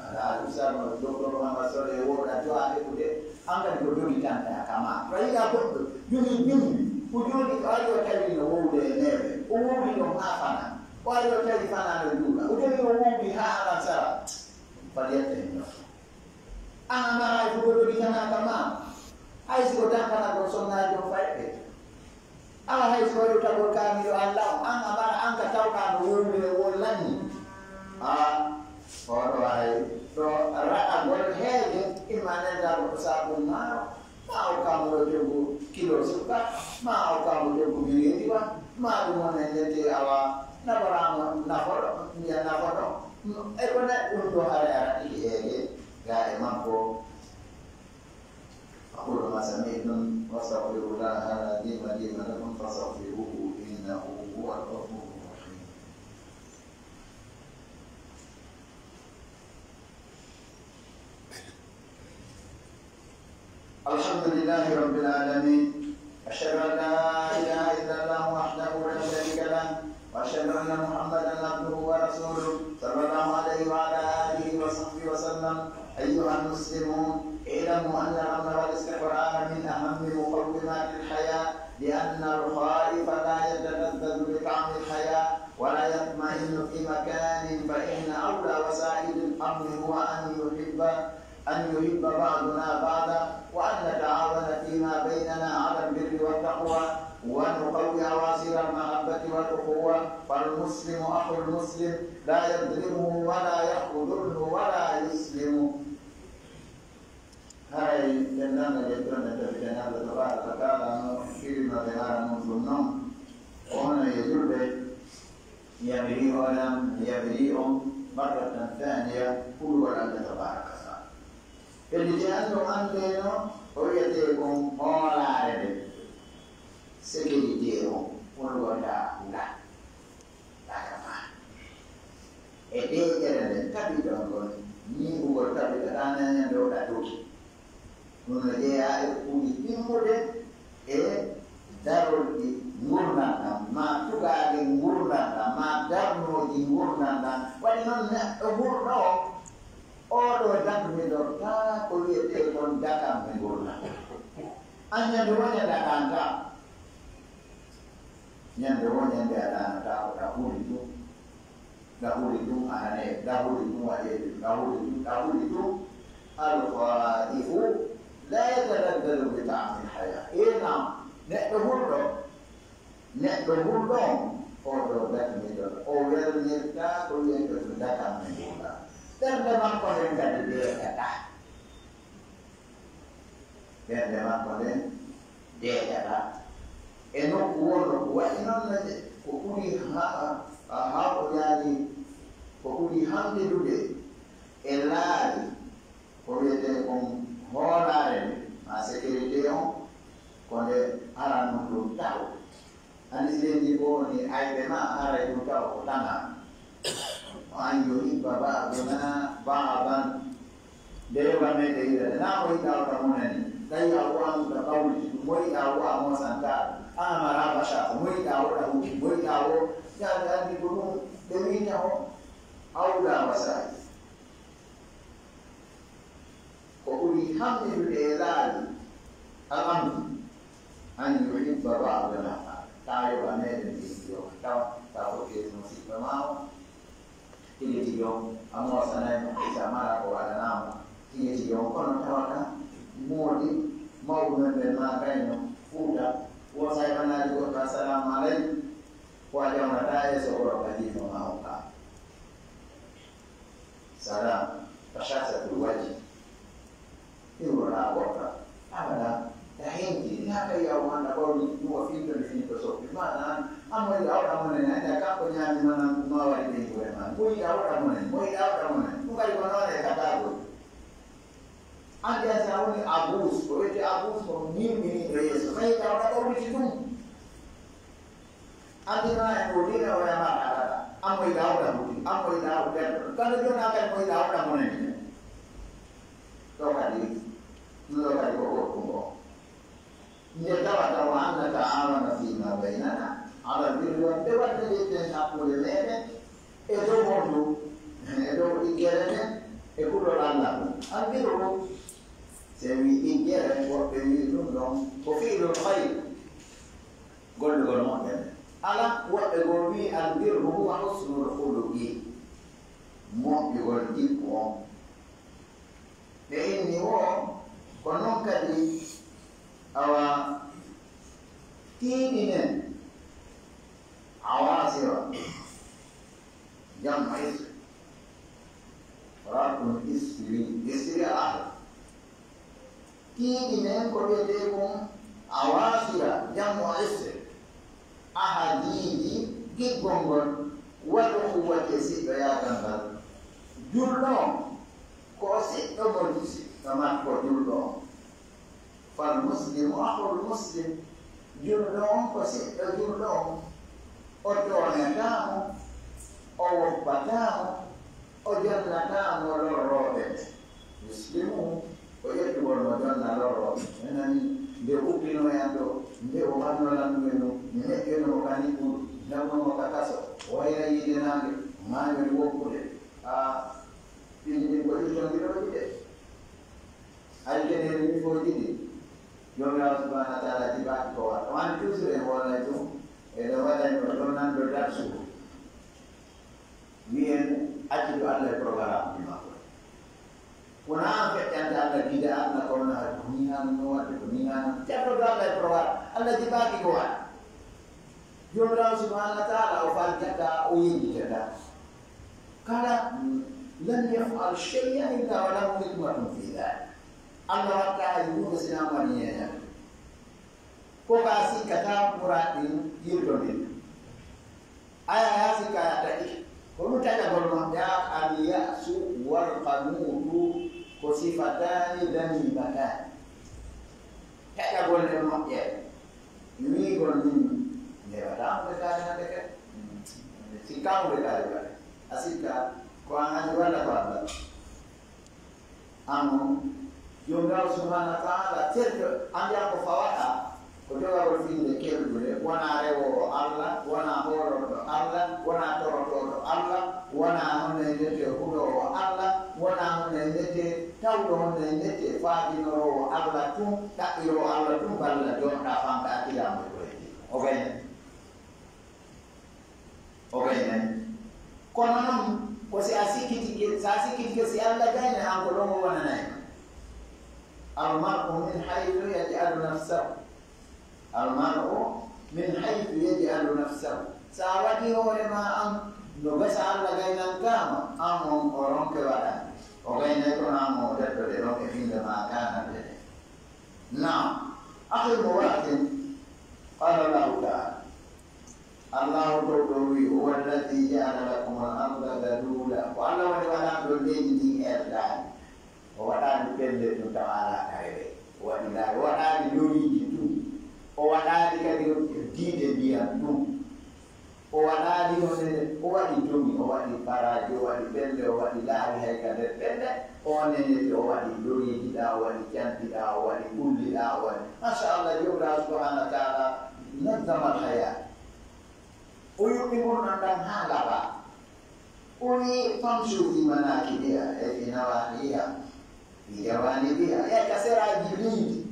Ala usama doktor mama sore wo da to ade kude. Anga ko dogi tanta kama. Rayi da ko dogi dogi. Ko dogi ayo tawi no wowde e neeɓe. O wowdi no haa fana. O ayo tawi fana no juula. O tawi no wowdi haa ala sara. Falyattahim nafsahu. An a maraa e fuɗɗoode witanaaɗo ma. Hay si ko dankanagol sonnaajo on fayɓe. Awa hay si ko waɗi tagol kaamiiɗo Alla on, an a maraa an ka tawɗaa no wowlire woo lanni. A oɗo hay ɗo raɗagol heege, imma nelda goɗɗo saabun maaro, ma o kaamo ɗo joggu kilo sukka, ma o kaamo joggu bireedi wa, ma ɗum on en nette awa naforaama nafoɗo, mbiya nafoɗo. E ko neɗɗo ɗum ɗo hare ara ɗiɗi heege. Gaa e makko. أقول ما سمعتم وأستغفر الله العظيم لي ولكم فاستغفروه إنه هو الغفور الرحيم. الحمد لله رب العالمين. أشهد أن لا إله إلا الله وحده لا شريك له، وأشهد أن محمدا عبده ورسوله، صلى الله عليه وعلى آله وصحبه وسلم. أيها المسلمون، اعلموا أن الأمن والاستقرار من أهم مقومات الحياة، لأن الخائف لا يتلذذ بطعم الحياة ولا يطمئن في مكان، فإن أولى وسائل الأمن هو أن يحب أن يحب بعضنا بعضا، وأن نتعاون فيما بيننا على البر والتقوى، ونقوي أواصر المحبة والأخوة، فالمسلم أخو المسلم لا يظلمه ولا يخذله ولا يسلمه. Haray denndaangal e jonde tabitanaaɗo tabaaraka wa taala no firima ɓe hara mum ɗum noon. O hono e julɓe. Mi yamirii on, mi yamirii on, marratan thaniya, kulhuwal Alla tabaaraka wa taala. Fedde tee an ɗum anndeeno, o wiyetee kon hoolaare nde, sécurité on, won wonta nga, ɗaka ma. E deeƴere nde tabiɗon kon, ñiiɓugol tabiɗa ɗaa ñande o ɗa dogi. Ɗum no jeyaa e ko ɓuri timmude e darorɗi ngurndan ɗan, maa tugaale ngurndan ɗan, maa darnooji ngurndan ɗan. Waɗi noon neɗɗo hurɗo o, oo ɗoo dakmidortaa ko wiyetee kon dakamme ngurndan. An ñande woo ñande a ɗaantaa. Ñande woo ñande a ɗaanataa ko ɗa huli ɗum. Ɗahuli ɗum anane, ɗahuli ɗum waɗeede, ɗahuli ɗum, ɗahuli ɗum. Alkhaifu la yataladdalu bi ta'mil haya. Ena, neɗɗo hurɗo, neɗɗo hurɗo on, o ɗo dakmiɗo, o welnirta ko wiyetee ko dakamme ngurndan. Ɓernde makko nden kadi deeƴataa. Ɓernde makko nden deeƴataa. E nokku woo nokku, waɗi noon no je-, ko ɓuri ha-, ha-, ha-, ko yaani, ko ɓuri hamɗidude e laawi, ko wiyetee kon hoolaare nde, maa sécurité on, ko nde aran ɗum ɗum taho. Anndi si leydi ko woni ayɓe ma, haray ɗum tawa ko tama. Wa an yuhibba ba'duna ba'dan. Nde yoga meɗen yiɗande, naa mo yiɗaa o ɗa monani. Tawi a wo an ɗa ɓawliti ɗum, mo yiɗaa wo a moosanta ɗum. An a maraa basa, ko mo yiɗaa wo ɗa huuti, mo yiɗaa wo, yaani anndi ko ɗum ɓe wiita o awla wasaayi. Ko ɓuri hamɗidude e laawi al amri, an yuhibba ba'dana, taa yoga meɗen ɓe yiɗi yoga tawa, taa fokkiri mo siɗɗo ma o, tigi tigi on, a moosanay mo, isa mara ko waɗanaa mo, tigi tigi on, kono tawa ka moodi mawɓe men ɓen ma kayno Fuuta, woosa e ɓanaaji goɗɗo, assalamu aleykum, ko a ƴawnataa e so ɓoro ka jiifo ma on ka. Salam, bashasatul wajhi. Iwroɗaa goɗɗo. Abada. Ta henti, ina ka yi'a o hannda ɓawli ɗum o finto nde finto soppi. Maana an, an mo yiɗa o ɗa monani, anda kanko ñaami manan ma waɗi ɓeynguure ma. Mo yiɗa o ɗa monani, mo yiɗa o ɗa monani. Ɗum kadi ko noone e katagol. An ɓiya sa woni abus, ko wiyetee abus ko ñimɓiniiɗo yeeso. Ka yiɗa o ɗa ɓawliti ɗum. Anndinaa en ko diine o yamar alada. An mo yiɗaa o ɗa huuti, an mo yiɗaa o ɓerɗo. Kala jooni an kadi mo yiɗaa o ɗa monani. Ɗo kadi, Ɗum ɗo kadi ko goɗɗum o. Nde tawata wa an nata'awana fima baynana alal birri wa, nde waɗɗinirten hakkunde meɗen e dow hondu, e dow ɗiggere nden e kulol Allah ngun. Al birru, so en wi ɗiggere, woɓɓe wi ɗum ɗon ko fi'lul khayr, gollugol moƴƴere. Ala, woɓɓe goo wi al birru huwa husnul khuluqi, moƴƴugol jikku on. Ɓe inni wo ko non kadi, awa, tiiɗinen awasira, jamma isri, wala ɗum isri, isri ala. Tiiɗinen ko wiyetee kon awasira, jamma isri. Ahadiiji giggol ngol, waɗu quwwati e siɗɗoyaagal ngal. Julɗo on, ko o siɗɗo mo siɗɗo makko julɗo on. Fal muslimu akhul muslim. Julɗo on ko siɗɗo julɗo on. O tooñataa mo, o woppataa mo, o jonnataa mo lorrooɓe. Yuslimuhu, ko ƴettugol mo jonna lorrooɓe. En nani nde o ubbinoyan ɗo, nde o wannolan ɗum e ɗum, mi neɗɗino mo ka niɓɓudu, nawno mo ka kaso, o wayra yiide naange, o maañori woppude. A, ɗin ɗin ko iltondirooji de. Alkene ni fo jiɗi. Joomiraaɗo subhaanahu wa taala jibaaki ko waɗa. O anndi toujours en wonay ɗum. Eɗen waɗayno ɗon nan ɗo darsugo. Wiyen accude Allah e programme ji makko. Wona an feƴƴante Allah gida Allah ko wona ko ni han no waɗde ko ni han. Jabbodo Allah e programme. Allah jibaaki ko waɗa. Joomiraaɗo subhaanahu wa taala o faljata, o yejjitata. Kala lam yaf'al shay'an illa wa lahu hikmatun fi dhalik. Allah watta hay huunde sina mari ñeeñal. Ko ka sikkata muraad ɗin yirtondirta. Aya ya sikka ya taƴi. Ko ɗum taƴagol maɓɓe a al ya'su wal qanuutu ko sifatani damimatani. Taƴagol e moƴƴere. Wiigol min ndewataa mo ɓe kaari hannde kadi. Sikkaa mo ɓe kaari waɗa. A sikka ko an anndi walla ko Allah. An on, Joomiraaɗo subhaanahu wa taala, terɗo, anndiyan ko fawata, ko jogagol finnde kelɗude, wonaa rewoowo Allah, wonaa hoolorɗo Allah, wonaa torotooɗo Allah, wonaa honno e mbiyetee huloowo Allah, wonaa honno e mbiyetee tawɗo honno e mbiyetee faajinoroowo Allah tun, ɗaɓɓiroowo Allah tun, balla joɗɗa fanka kiraamo e koyɗi. O gayna. O gaynani. Kono noon, ko si a sikkitike, si a sikkitike si Allah gayna, an ko ɗon o wonanay ma. Al mar'u min haythu yaj'alu nafsahu. Al mar'u min haythu yaj'alu nafsahu. Si a waɗi hoore ma an, no gasa Allah gaynantaa ma, an on o ronke waɗande. O gaynay kono an o ƴettode ɗon e finnde ma kaanande ɗen. Naam. Akhil mo waatin, qala Allahu taala. Allahu towɗo wi, "Huwa alladhi ja'ala lakum al-arda dhalula." Ko Allah woni waɗanɗo leydi ndin erdaani. O waɗaani pelle ɗum tawa alaa kare ɓe. O waɗi laawi, o waɗaani loriiji ɗum. O waɗaani kadi diide ndiyam ɗum. O waɗaani ɗum nene, o waɗi domi, o waɗi baraaji, o waɗi pelle, o waɗi laawi hay ka nder pelle. O nene o waɗi loriiji ɗa, o waɗi canɗi ɗa, o waɗi kulli ɗa, o waɗi. Machallah, Joomiraaɗo subhanahu wa taala nazzama al-hayat. O yuɓɓi ngurndan ɗan haa laaɓa. O wi'i, "Famshu fi manakibiha, ay fi nawahiha, fi jawanibiha." E ka seraaji leydi.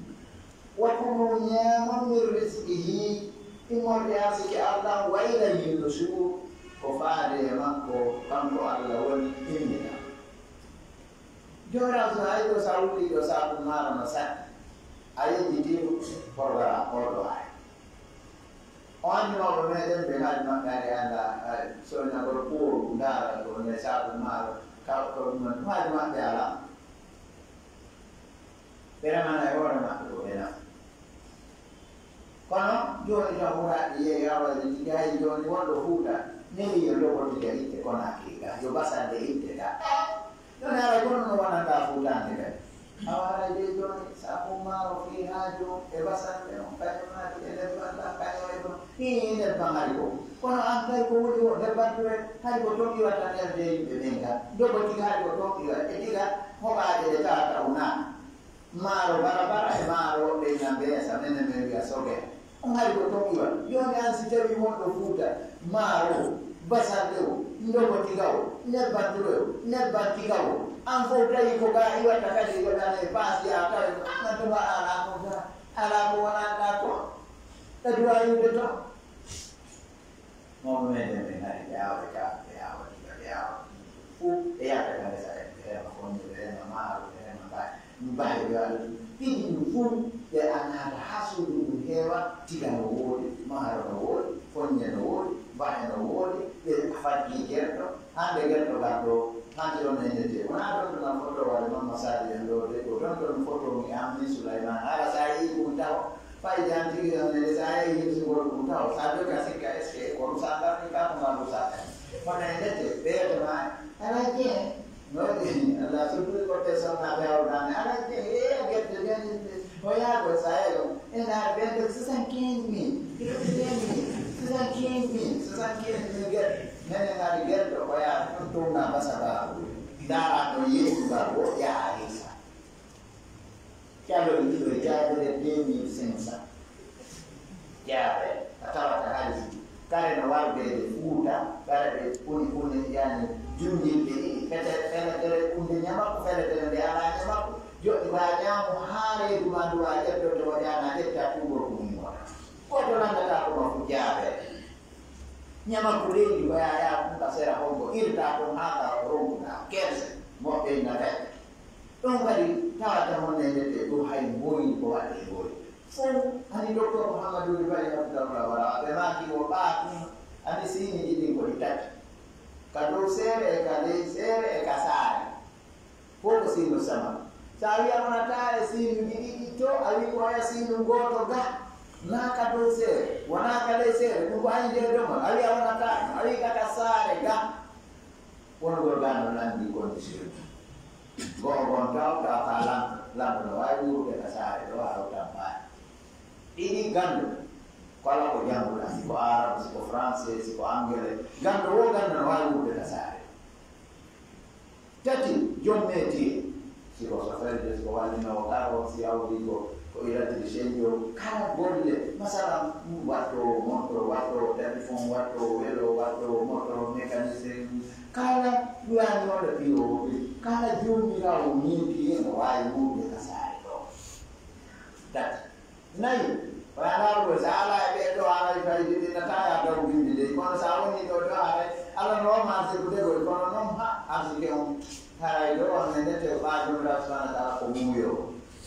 "Wa kulu, ñaamon, min rizqihi, immorde arsike Allah, wa ilayhi nushur, ko faade e makko, kanko Allah woni immina." Joomiraaɗo, so a yiɗo sa wulli ɗo saabu maaro no satti, a yejjiti programme o ɗo ay. O anndi mawɓe meɗen ɓe haaju maɓɓe ari annda, ay, so ina gol pour ndaara ko ne saabu maaro, ka, ko ɗum non, haaju maɓɓe alaa. Ɓe remana e hoore maɓɓe ko ɓe nafa. Kono jooni tan wuraaɓe yehi awa tigi hay jooni wonɗo Fuuta neli yo loɓotiga itte Konaakiri ga, yo basande itte ga. Jooni haray kono no wonanɗaa Fuutaande kadi. Awa haray de jooni saabu maaro fii haaju e basande on, kañum haaju e lebban ɗan, kañum e ɗum. Hii lebban hari ko. Kono an kay ko woni o lebban ɗumen, hari ko toon iwata nelde yimɓe ɓen ga. Loɓotiga hari ko toon iwata. E tiga hoɓaaje ɗe tawata o naata. Maaro barabara e maaro woɓɓe ina mbeesa, menen men wiya sogere. On hari ko toon iwa. Jooni aan si tawii wonɗo Fuuta, maaro o, basarɗe o, ndogotiga o, nebban turoy o, nebban tiga o, aan fof tawi ko ga iwata kadi ko ɗan e paas yaa tawi, aan tuma alaa ko ga, alaa ko wonanɗaa ko, ɗa duwa iwde toon. Mawɓe meɗen ɓe ngari ɓe awa e kaake, ɓe awa diga, ɓe awa fof, ɓe yalta ka ngesa en, ɓe rema konye, ɓe rema maaro, ɓe rema mbaye, mbaye ɓe waɗa ɗum. Piiji ɗum fof, ɓe a naata haa suudu ndu heewa, tiga no woodi, maaro no woodi, konye no woodi, mbaye no woodi, ɓe faggi gerto, hannde gerto garɗo, hannde on e ndete. Wonaa ɗon ɗum am foto waɗa Mamma Sadi en ɗo de, ko ɗon ɗon foto mi am min Suleyman. Hara sa yii ɗum taw, Fay jam tigi ɗon nde sa yehi hirsugol ɗum taw, sa joga sikka est-ce que ko rusa ngarɗi ka ko ngal rusa kadi. Kono e ndete, ɓeeto ma, ala je. No ɗi, Allah suturi ko te sonna ɓe awdane, ala je, e gerte den, o yaago sa yehi ɗum. E na ɓen de soixante-quinze mille, soixante-quinze mille, soixante-quinze mille gerte. Menen ngari gerte ko yaa ɗum tumna basa baabu. Ndara ɗo yehi ngal wo yaa hirsa. Caloɗi ɗiɗo jaabere deux mille cinq cents. Jaabere, a tawata hari kare no warde e Fuuta, kare ɓe kuni kuni yani junjirde ɗiɗi, fete-, feletere kunde ñamakko, feletere nde alaa ñamakko, joɗɗi ma ñaamo haa reedu ma ndu wa ƴettorde mo ƴaana ƴetta kuuɗo ko mum wona. Gooto nanndata ko makko jaabere. Ñamakko leydi ko yaya ɗum ka sera honko irta ɗum haa ka ronkuɗa kerse moɓɓe na gaƴƴa. Ɗon kadi tawata honne ndete ɗum hay mboyi ko waɗde e mboyi. Fof hani docteur Mouhamadou Bari Abdoullah Wara ɓe maaki o ɓaa ɗum hani siini ɗiɗi ko ɗi tati. Ka dow seere e ka ley seere e ka saare. Fof ko siinu sama. So a wiya wonata e siinuuji ɗiɗi to, a wi ko oya siinu gooto ga. Na ka dow seere, wona ka ley seere, ɗum ko hay nde domal. A wiya wonata ɗum, a wi ka ka saare ga. Won gol ga no lanndi condition. Go'o gon taw, taw ka lamɗo. Lamɗo no waawi wuurude ka saare ɗo, a hawtan baali. Ɗiɗi ganndo. Kala ko jannguɗaa, si ko Aarabu, si ko Français, si ko Angele. Ganndo wo ganndo no waawi wuurude ka saare. Tati, joom métier. Si ko sofelde, si ko wallinoowo karo, si awdi ko, ko électricien jo, kala golle, masalan, watto moto, watto téléphone, watto welo, watto moto mécanicien, kala ɗuyaani wonde piyo, kala joomiraawo métier no waawi wuurde ka saare ɗo. Tati. Nayi, o yanarugo, so alaa e ɓee ɗo haray fayde ɗi nata ya daw bimbi dey, kono so a woni ɗo ɗo haray, Alla no wama arsikude gol, kono noon ha arsike on haray ɗo on ne nete ɓa jomiraɗo subhanahu wa taala ko muuyo.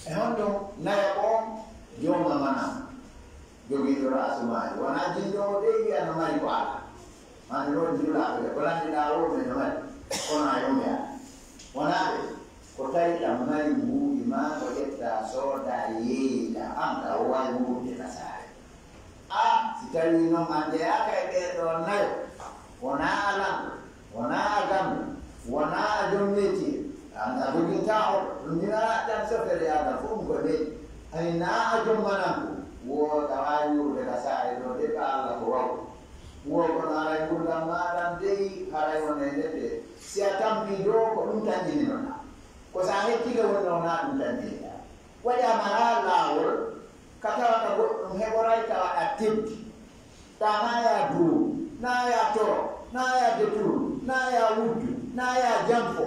E honɗum nayaɓo on? Jooma mana jogiiɗo raasumaaji, wonaa jinɗo o dey wiya no mari ko alaa. Mande noon julaaɓe ɓe ko landiɗaa o ɓe no mari, kono a yombe alaa. Wonaa ɓe. Ko tawi ɗam mari mbuuɗi maa ko ƴetta sooda yeeyda am ɗa o waawi wuurde ka saare. A si tawii noon a njeyaaka e ɓee ɗoo nayo, wonaa a lanɗo, wonaa a ganndo, wonaa a joom métier, a jogintaa oto, ɗum mbinaa tan sofere yaagal fof ɗum ko leydi. Ani naa a joom mananko, woo ɗa waawi wuurde ka saare ɗoo de ka Alla ko waw. Woo kono haray ngurdam maaɗa dey haray won e ndette. Si a tampii ɗoo ko ɗum tan ƴininoɗaa. Ko so a hettike woni noon naa ɗum tan jeeya. Waɗi a maraa laawol ka tawata goɗɗum heɓoray tawa a teddi. Taa naa ya duum, naa ya toro, naa ya detur, naa ya wujju, naa ya janfo,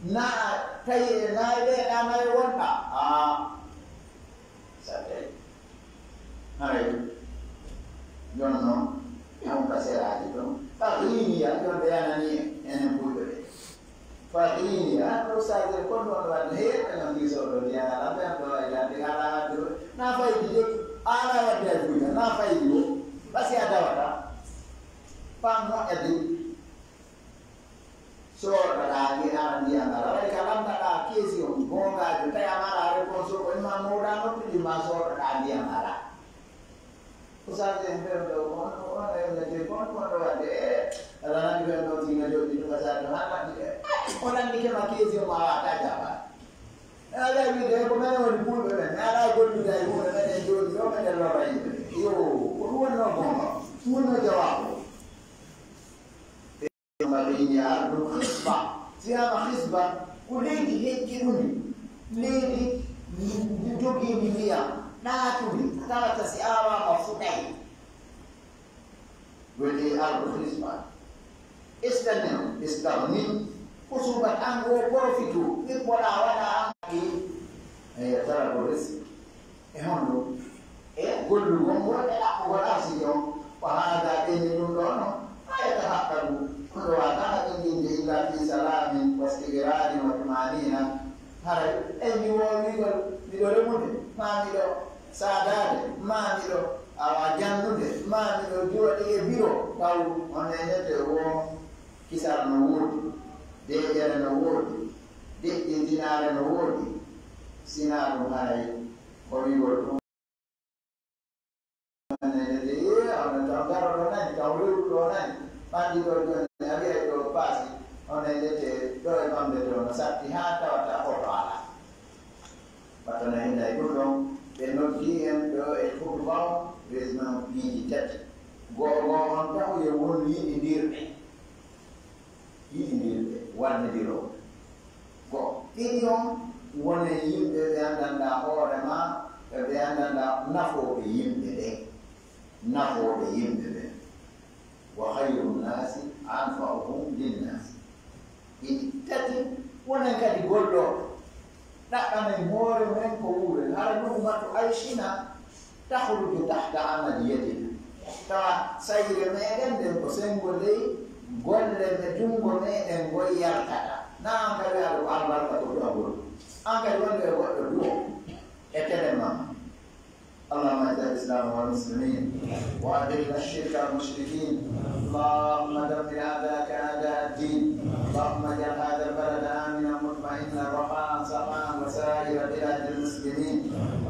naa tawi e naayɓe e ɗaanaye wonɗa. Aa. Sattay. Haray. Jooni noon, on ka seraaji toon. Ka riiniya, jooni ɓe yanani en, enen Fulɓe ɓe. Fadini, an ɗo sadir kon ɗon wadde heeɓe no mbisoɗo ndiyam alam ɓen ɗo e ladde ala wadde ɗo. Na faydi de, ala wadde ay buyna, na faydi o. Basi a dawata. Pam moƴƴa de. Soɗaɗa ndi ara ndiyam ala. Waɗi ka lamdaɗa keesi on, goongaajo, tawi a mala réponse o, ko imma mowɗa noppi ɗi ma soɗaɗa ndiyam ala. Ko sabi en ɓen ɗo, on, on, on, en natti kon, kon ɗo wadde, e, aɗa nandi ɓen ɗo, tina joɗɗi, ɗum ka sabi, ha nandi ɓe. O nandi ke ma keesi o ma wata jaba. E, ala wiide, ko menen woni Fulɓe ɓen, mi ala gollude e Fulɓe ɓen, en joɗi ɗo, meɗen lora yimɓe. Yo, ko ɗum wonno gonga, ɗum wonno jawaabu. Ɓe inni ardu hisba. Si wiyaama hisba, ko leydi hecciɗundi. Leydi Ndi jogiindi ndiyam, ɗaatundi, tawata si aawaama fuɗay. Woni ardu hisba. Istanio, istagni, ko suuba tan ko profitu, ɓiɓɓoɗa waɗa an. E, e, talabu rizq. E honɗum? E gollugol ngol e ɗaɓɓugol arsike on. Wa hada ɓenni ɗum ɗo no. Ayata haqqagu. Ɗum ɗo wata haqqindinde illa fi salamin wa istiqrarin wa tumanina. Haray, e mi woowigol, miɗo remude, ma miɗo saadaade, ma miɗo awa janndude, ma miɗo jooɗi e biro, taw on nenete wo kisal no woodi, deeƴere no woodi, deƴƴintinaare no woodi, sinaa ɗum haray ko wi'gol ɗum. Nene de, on taw garo ɗo nani, taw rewru ɗo nani, ɓanndi ɗo jooni, a wi'ay ɗo paasi, on nene de, ɗo e bambe ɗo no satti haa tawata hoto alaa. Wata na hinda e ɗum ɗon, ɓe noddi en ɗo e hutuba on, ɓe no piiji tati. Go'o go'o on taw yo won yiɗindirɓe. Yiɗindirɓe, wallidirooɓe. Ko ɗiɗi on woni yimɓe ɓe anndanɗaa hoore maa, ɓe ɓe anndanɗaa nafooɓe yimɓe ɓen. Nafooɓe yimɓe ɓen. Wa khayru nnaasi anfa'uhum linnaasi. Ɗiɗi, tati, wonen kadi gollooɓe. Ɗaɓɓanen hoore men ko wuuren. Hara luumatu aycina takhruju tahta amali yadina. Tawa sayre meɗen nden ko senngo ley golle me junngo meɗen ngoy yaltata. Na an kadi aɗa ko albarka ko du'agol. An kadi wonde e goɗɗo du'o e telen ma. اللهم أعز الإسلام والمسلمين وأذل الشرك والمشركين. اللهم دمر أعداءك أعداء الدين. اللهم اجعل هذا البلد آمنا مطمئنا رخاء سخاء وسائر بلاد المسلمين.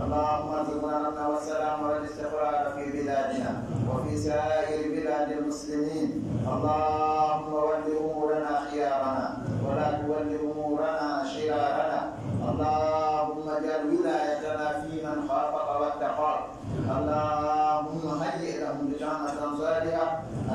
اللهم ارزقنا الأمن والسلام والاستقرار في بلادنا وفي سائر بلاد المسلمين. اللهم ول أمورنا خيارنا ولا تول أمورنا شرارنا. اللهم اجعل ولايتنا في من خافك واتقاك. اللهم هيئ لهم بطانة صالحة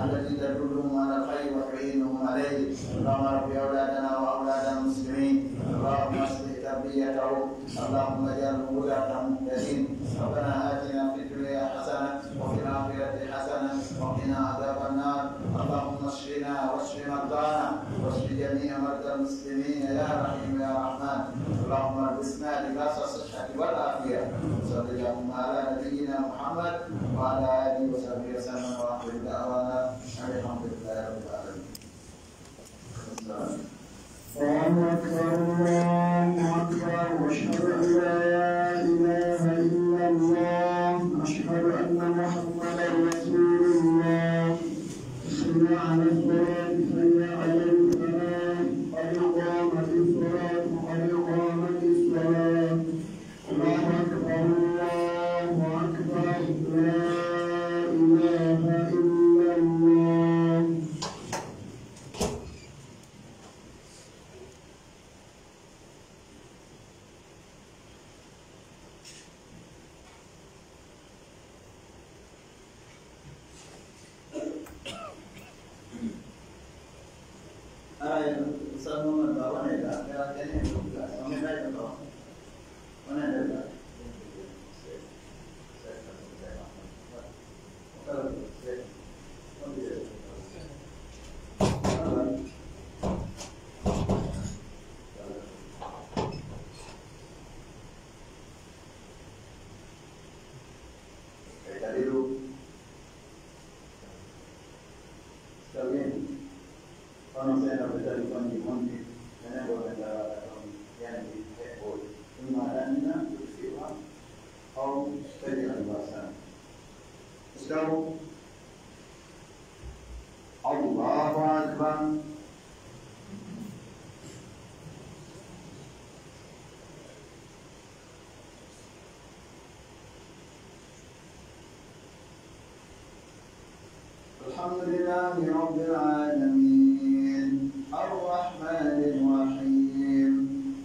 التي تدلهم على الخير وتعينهم عليه. اللهم رب أولادنا وأولاد المسلمين. اللهم أصلح تربيتهم. اللهم اجعلهم هداة مهتدين. ربنا آتنا في الدنيا حسنة وفي الآخرة حسنة وقنا عذاب النار. اللهم اشفنا واشف مرضانا واشف جميع مرضى المسلمين يا رحيم يا رحمن. اللهم البسنا لباس الصحة والعافية. وصل اللهم على نبينا محمد وعلى آله وصحبه وسلم، وآخر دعوانا أن الحمد لله رب العالمين. السلام. الله أكبر، الله أكبر، أشهد أن لا إله إلا الله، أشهد أن محمدا رسول الله. حي على الصلاة، حي على الفلاح، قد قامت الصلاة، قد قامت الصلاة. الله أكبر، الله أكبر، لا إله إلا الله. Kadi ɗum, so tawii kono seeɗa ɓe tawi konni wonde, menen ɗo ɓe ndaraɗa toon yandi heɓɓoy. Imma ɗannina, yutfi'uha, aw taj'aluha sana. Istawu. Allahu akbar. الحمد لله رب العالمين. الرحمن الرحيم.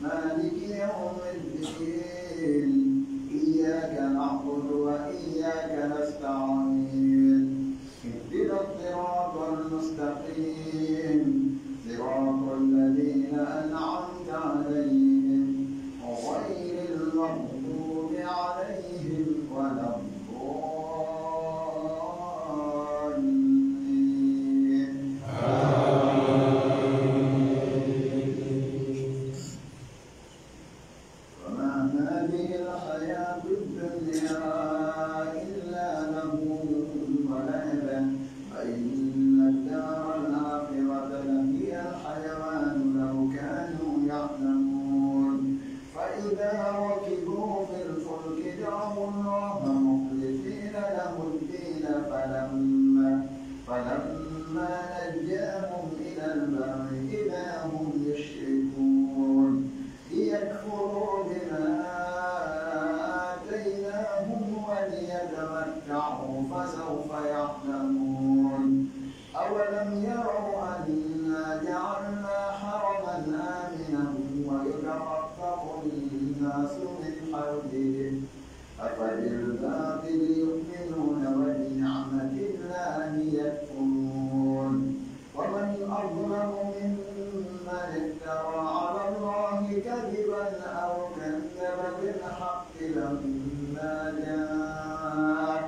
مالك يوم الدين. إياك نعبد وإياك نستعين. يتخطف الناس من حوله أفبالباطل يؤمنون وبنعمة الله يكفرون. ومن أظلم ممن افترى على الله كذبا أو كذب بالحق لما جاءه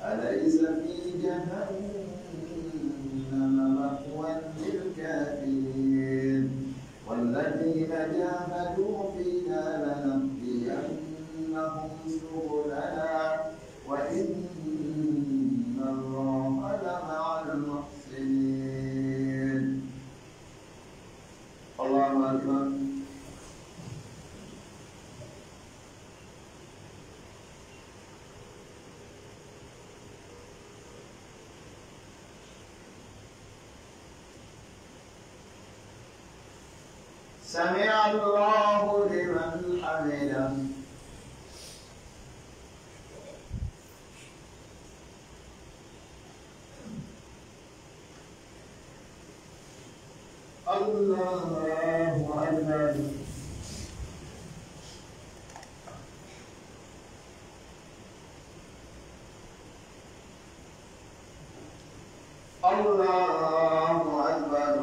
أليس في جهنم مثوى للكافرين. والذين جاهدوا فينا لنهدينهم سبلنا وإن الله لمع المحسنين. الله أكبر. سمع الله لمن حمده. الله أكبر. الله أكبر.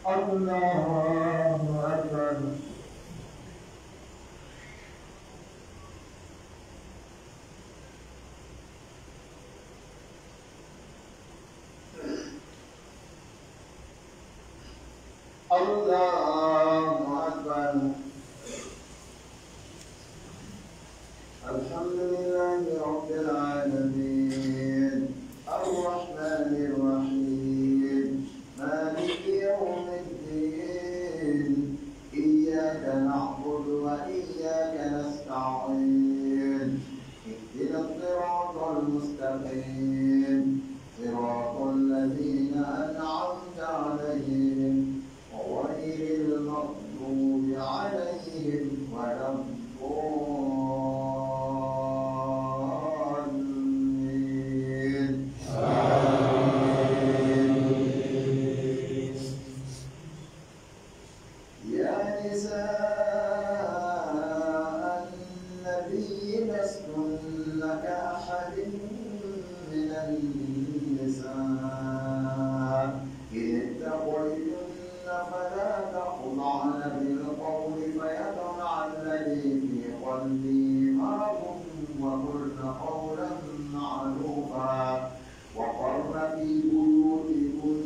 الله أكبر. الله أكبر. الحمد لله رب العالمين. الرحمن الرحيم. مالك يوم الدين. إياك نعبد وإياك نستعين. اهدنا الصراط المستقيم. صراط الذين أنعمت عليهم غير المغضوب عليهم ولا الضالين. آمين. يا نساء النبي لستن كأحد من النساء إن اتقيتن فلا تخضعن بالقول فيطمع الذي في قلبه مرض وقلن قولا معروفا. وقرن في بيوتكن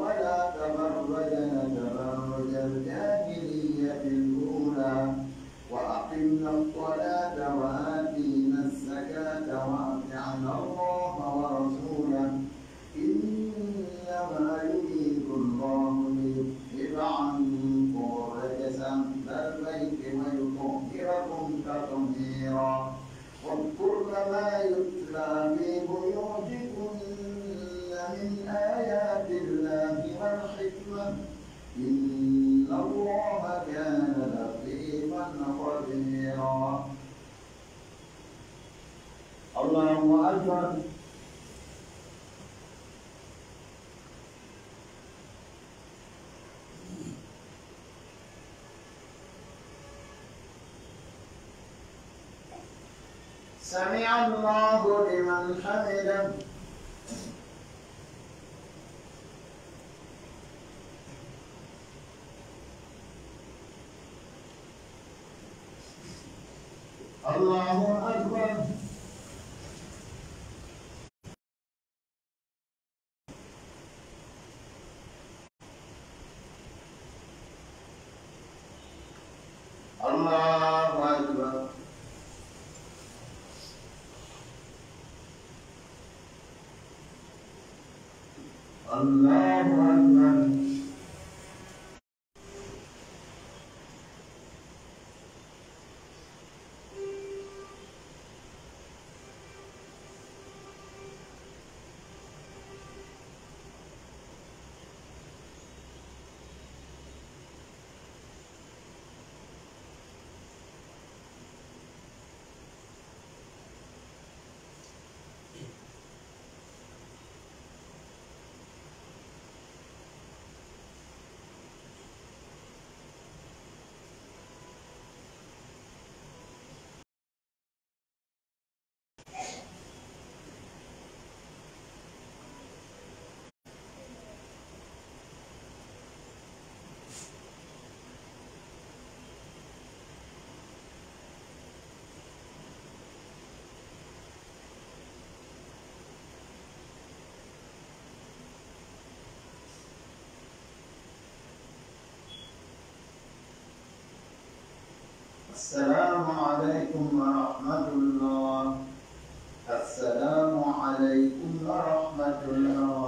ولا تبرجن تبرج الجاهلية الأولى وأقمن الصلاة وآتين الزكاة وأطعن الله ورسوله إنما يريد الله ليذهب عنكم الرجس أهل البيت ويطهركم تطهيرا. واذكرن ما يتلى في بيوتكن من آيات الله والحكمة إن الله كان لطيفا خبيرا. الله أكبر. سمع الله لمن حمده. الله أكبر. الله أكبر. الله أكبر. السلام عليكم ورحمة الله. السلام عليكم ورحمة الله.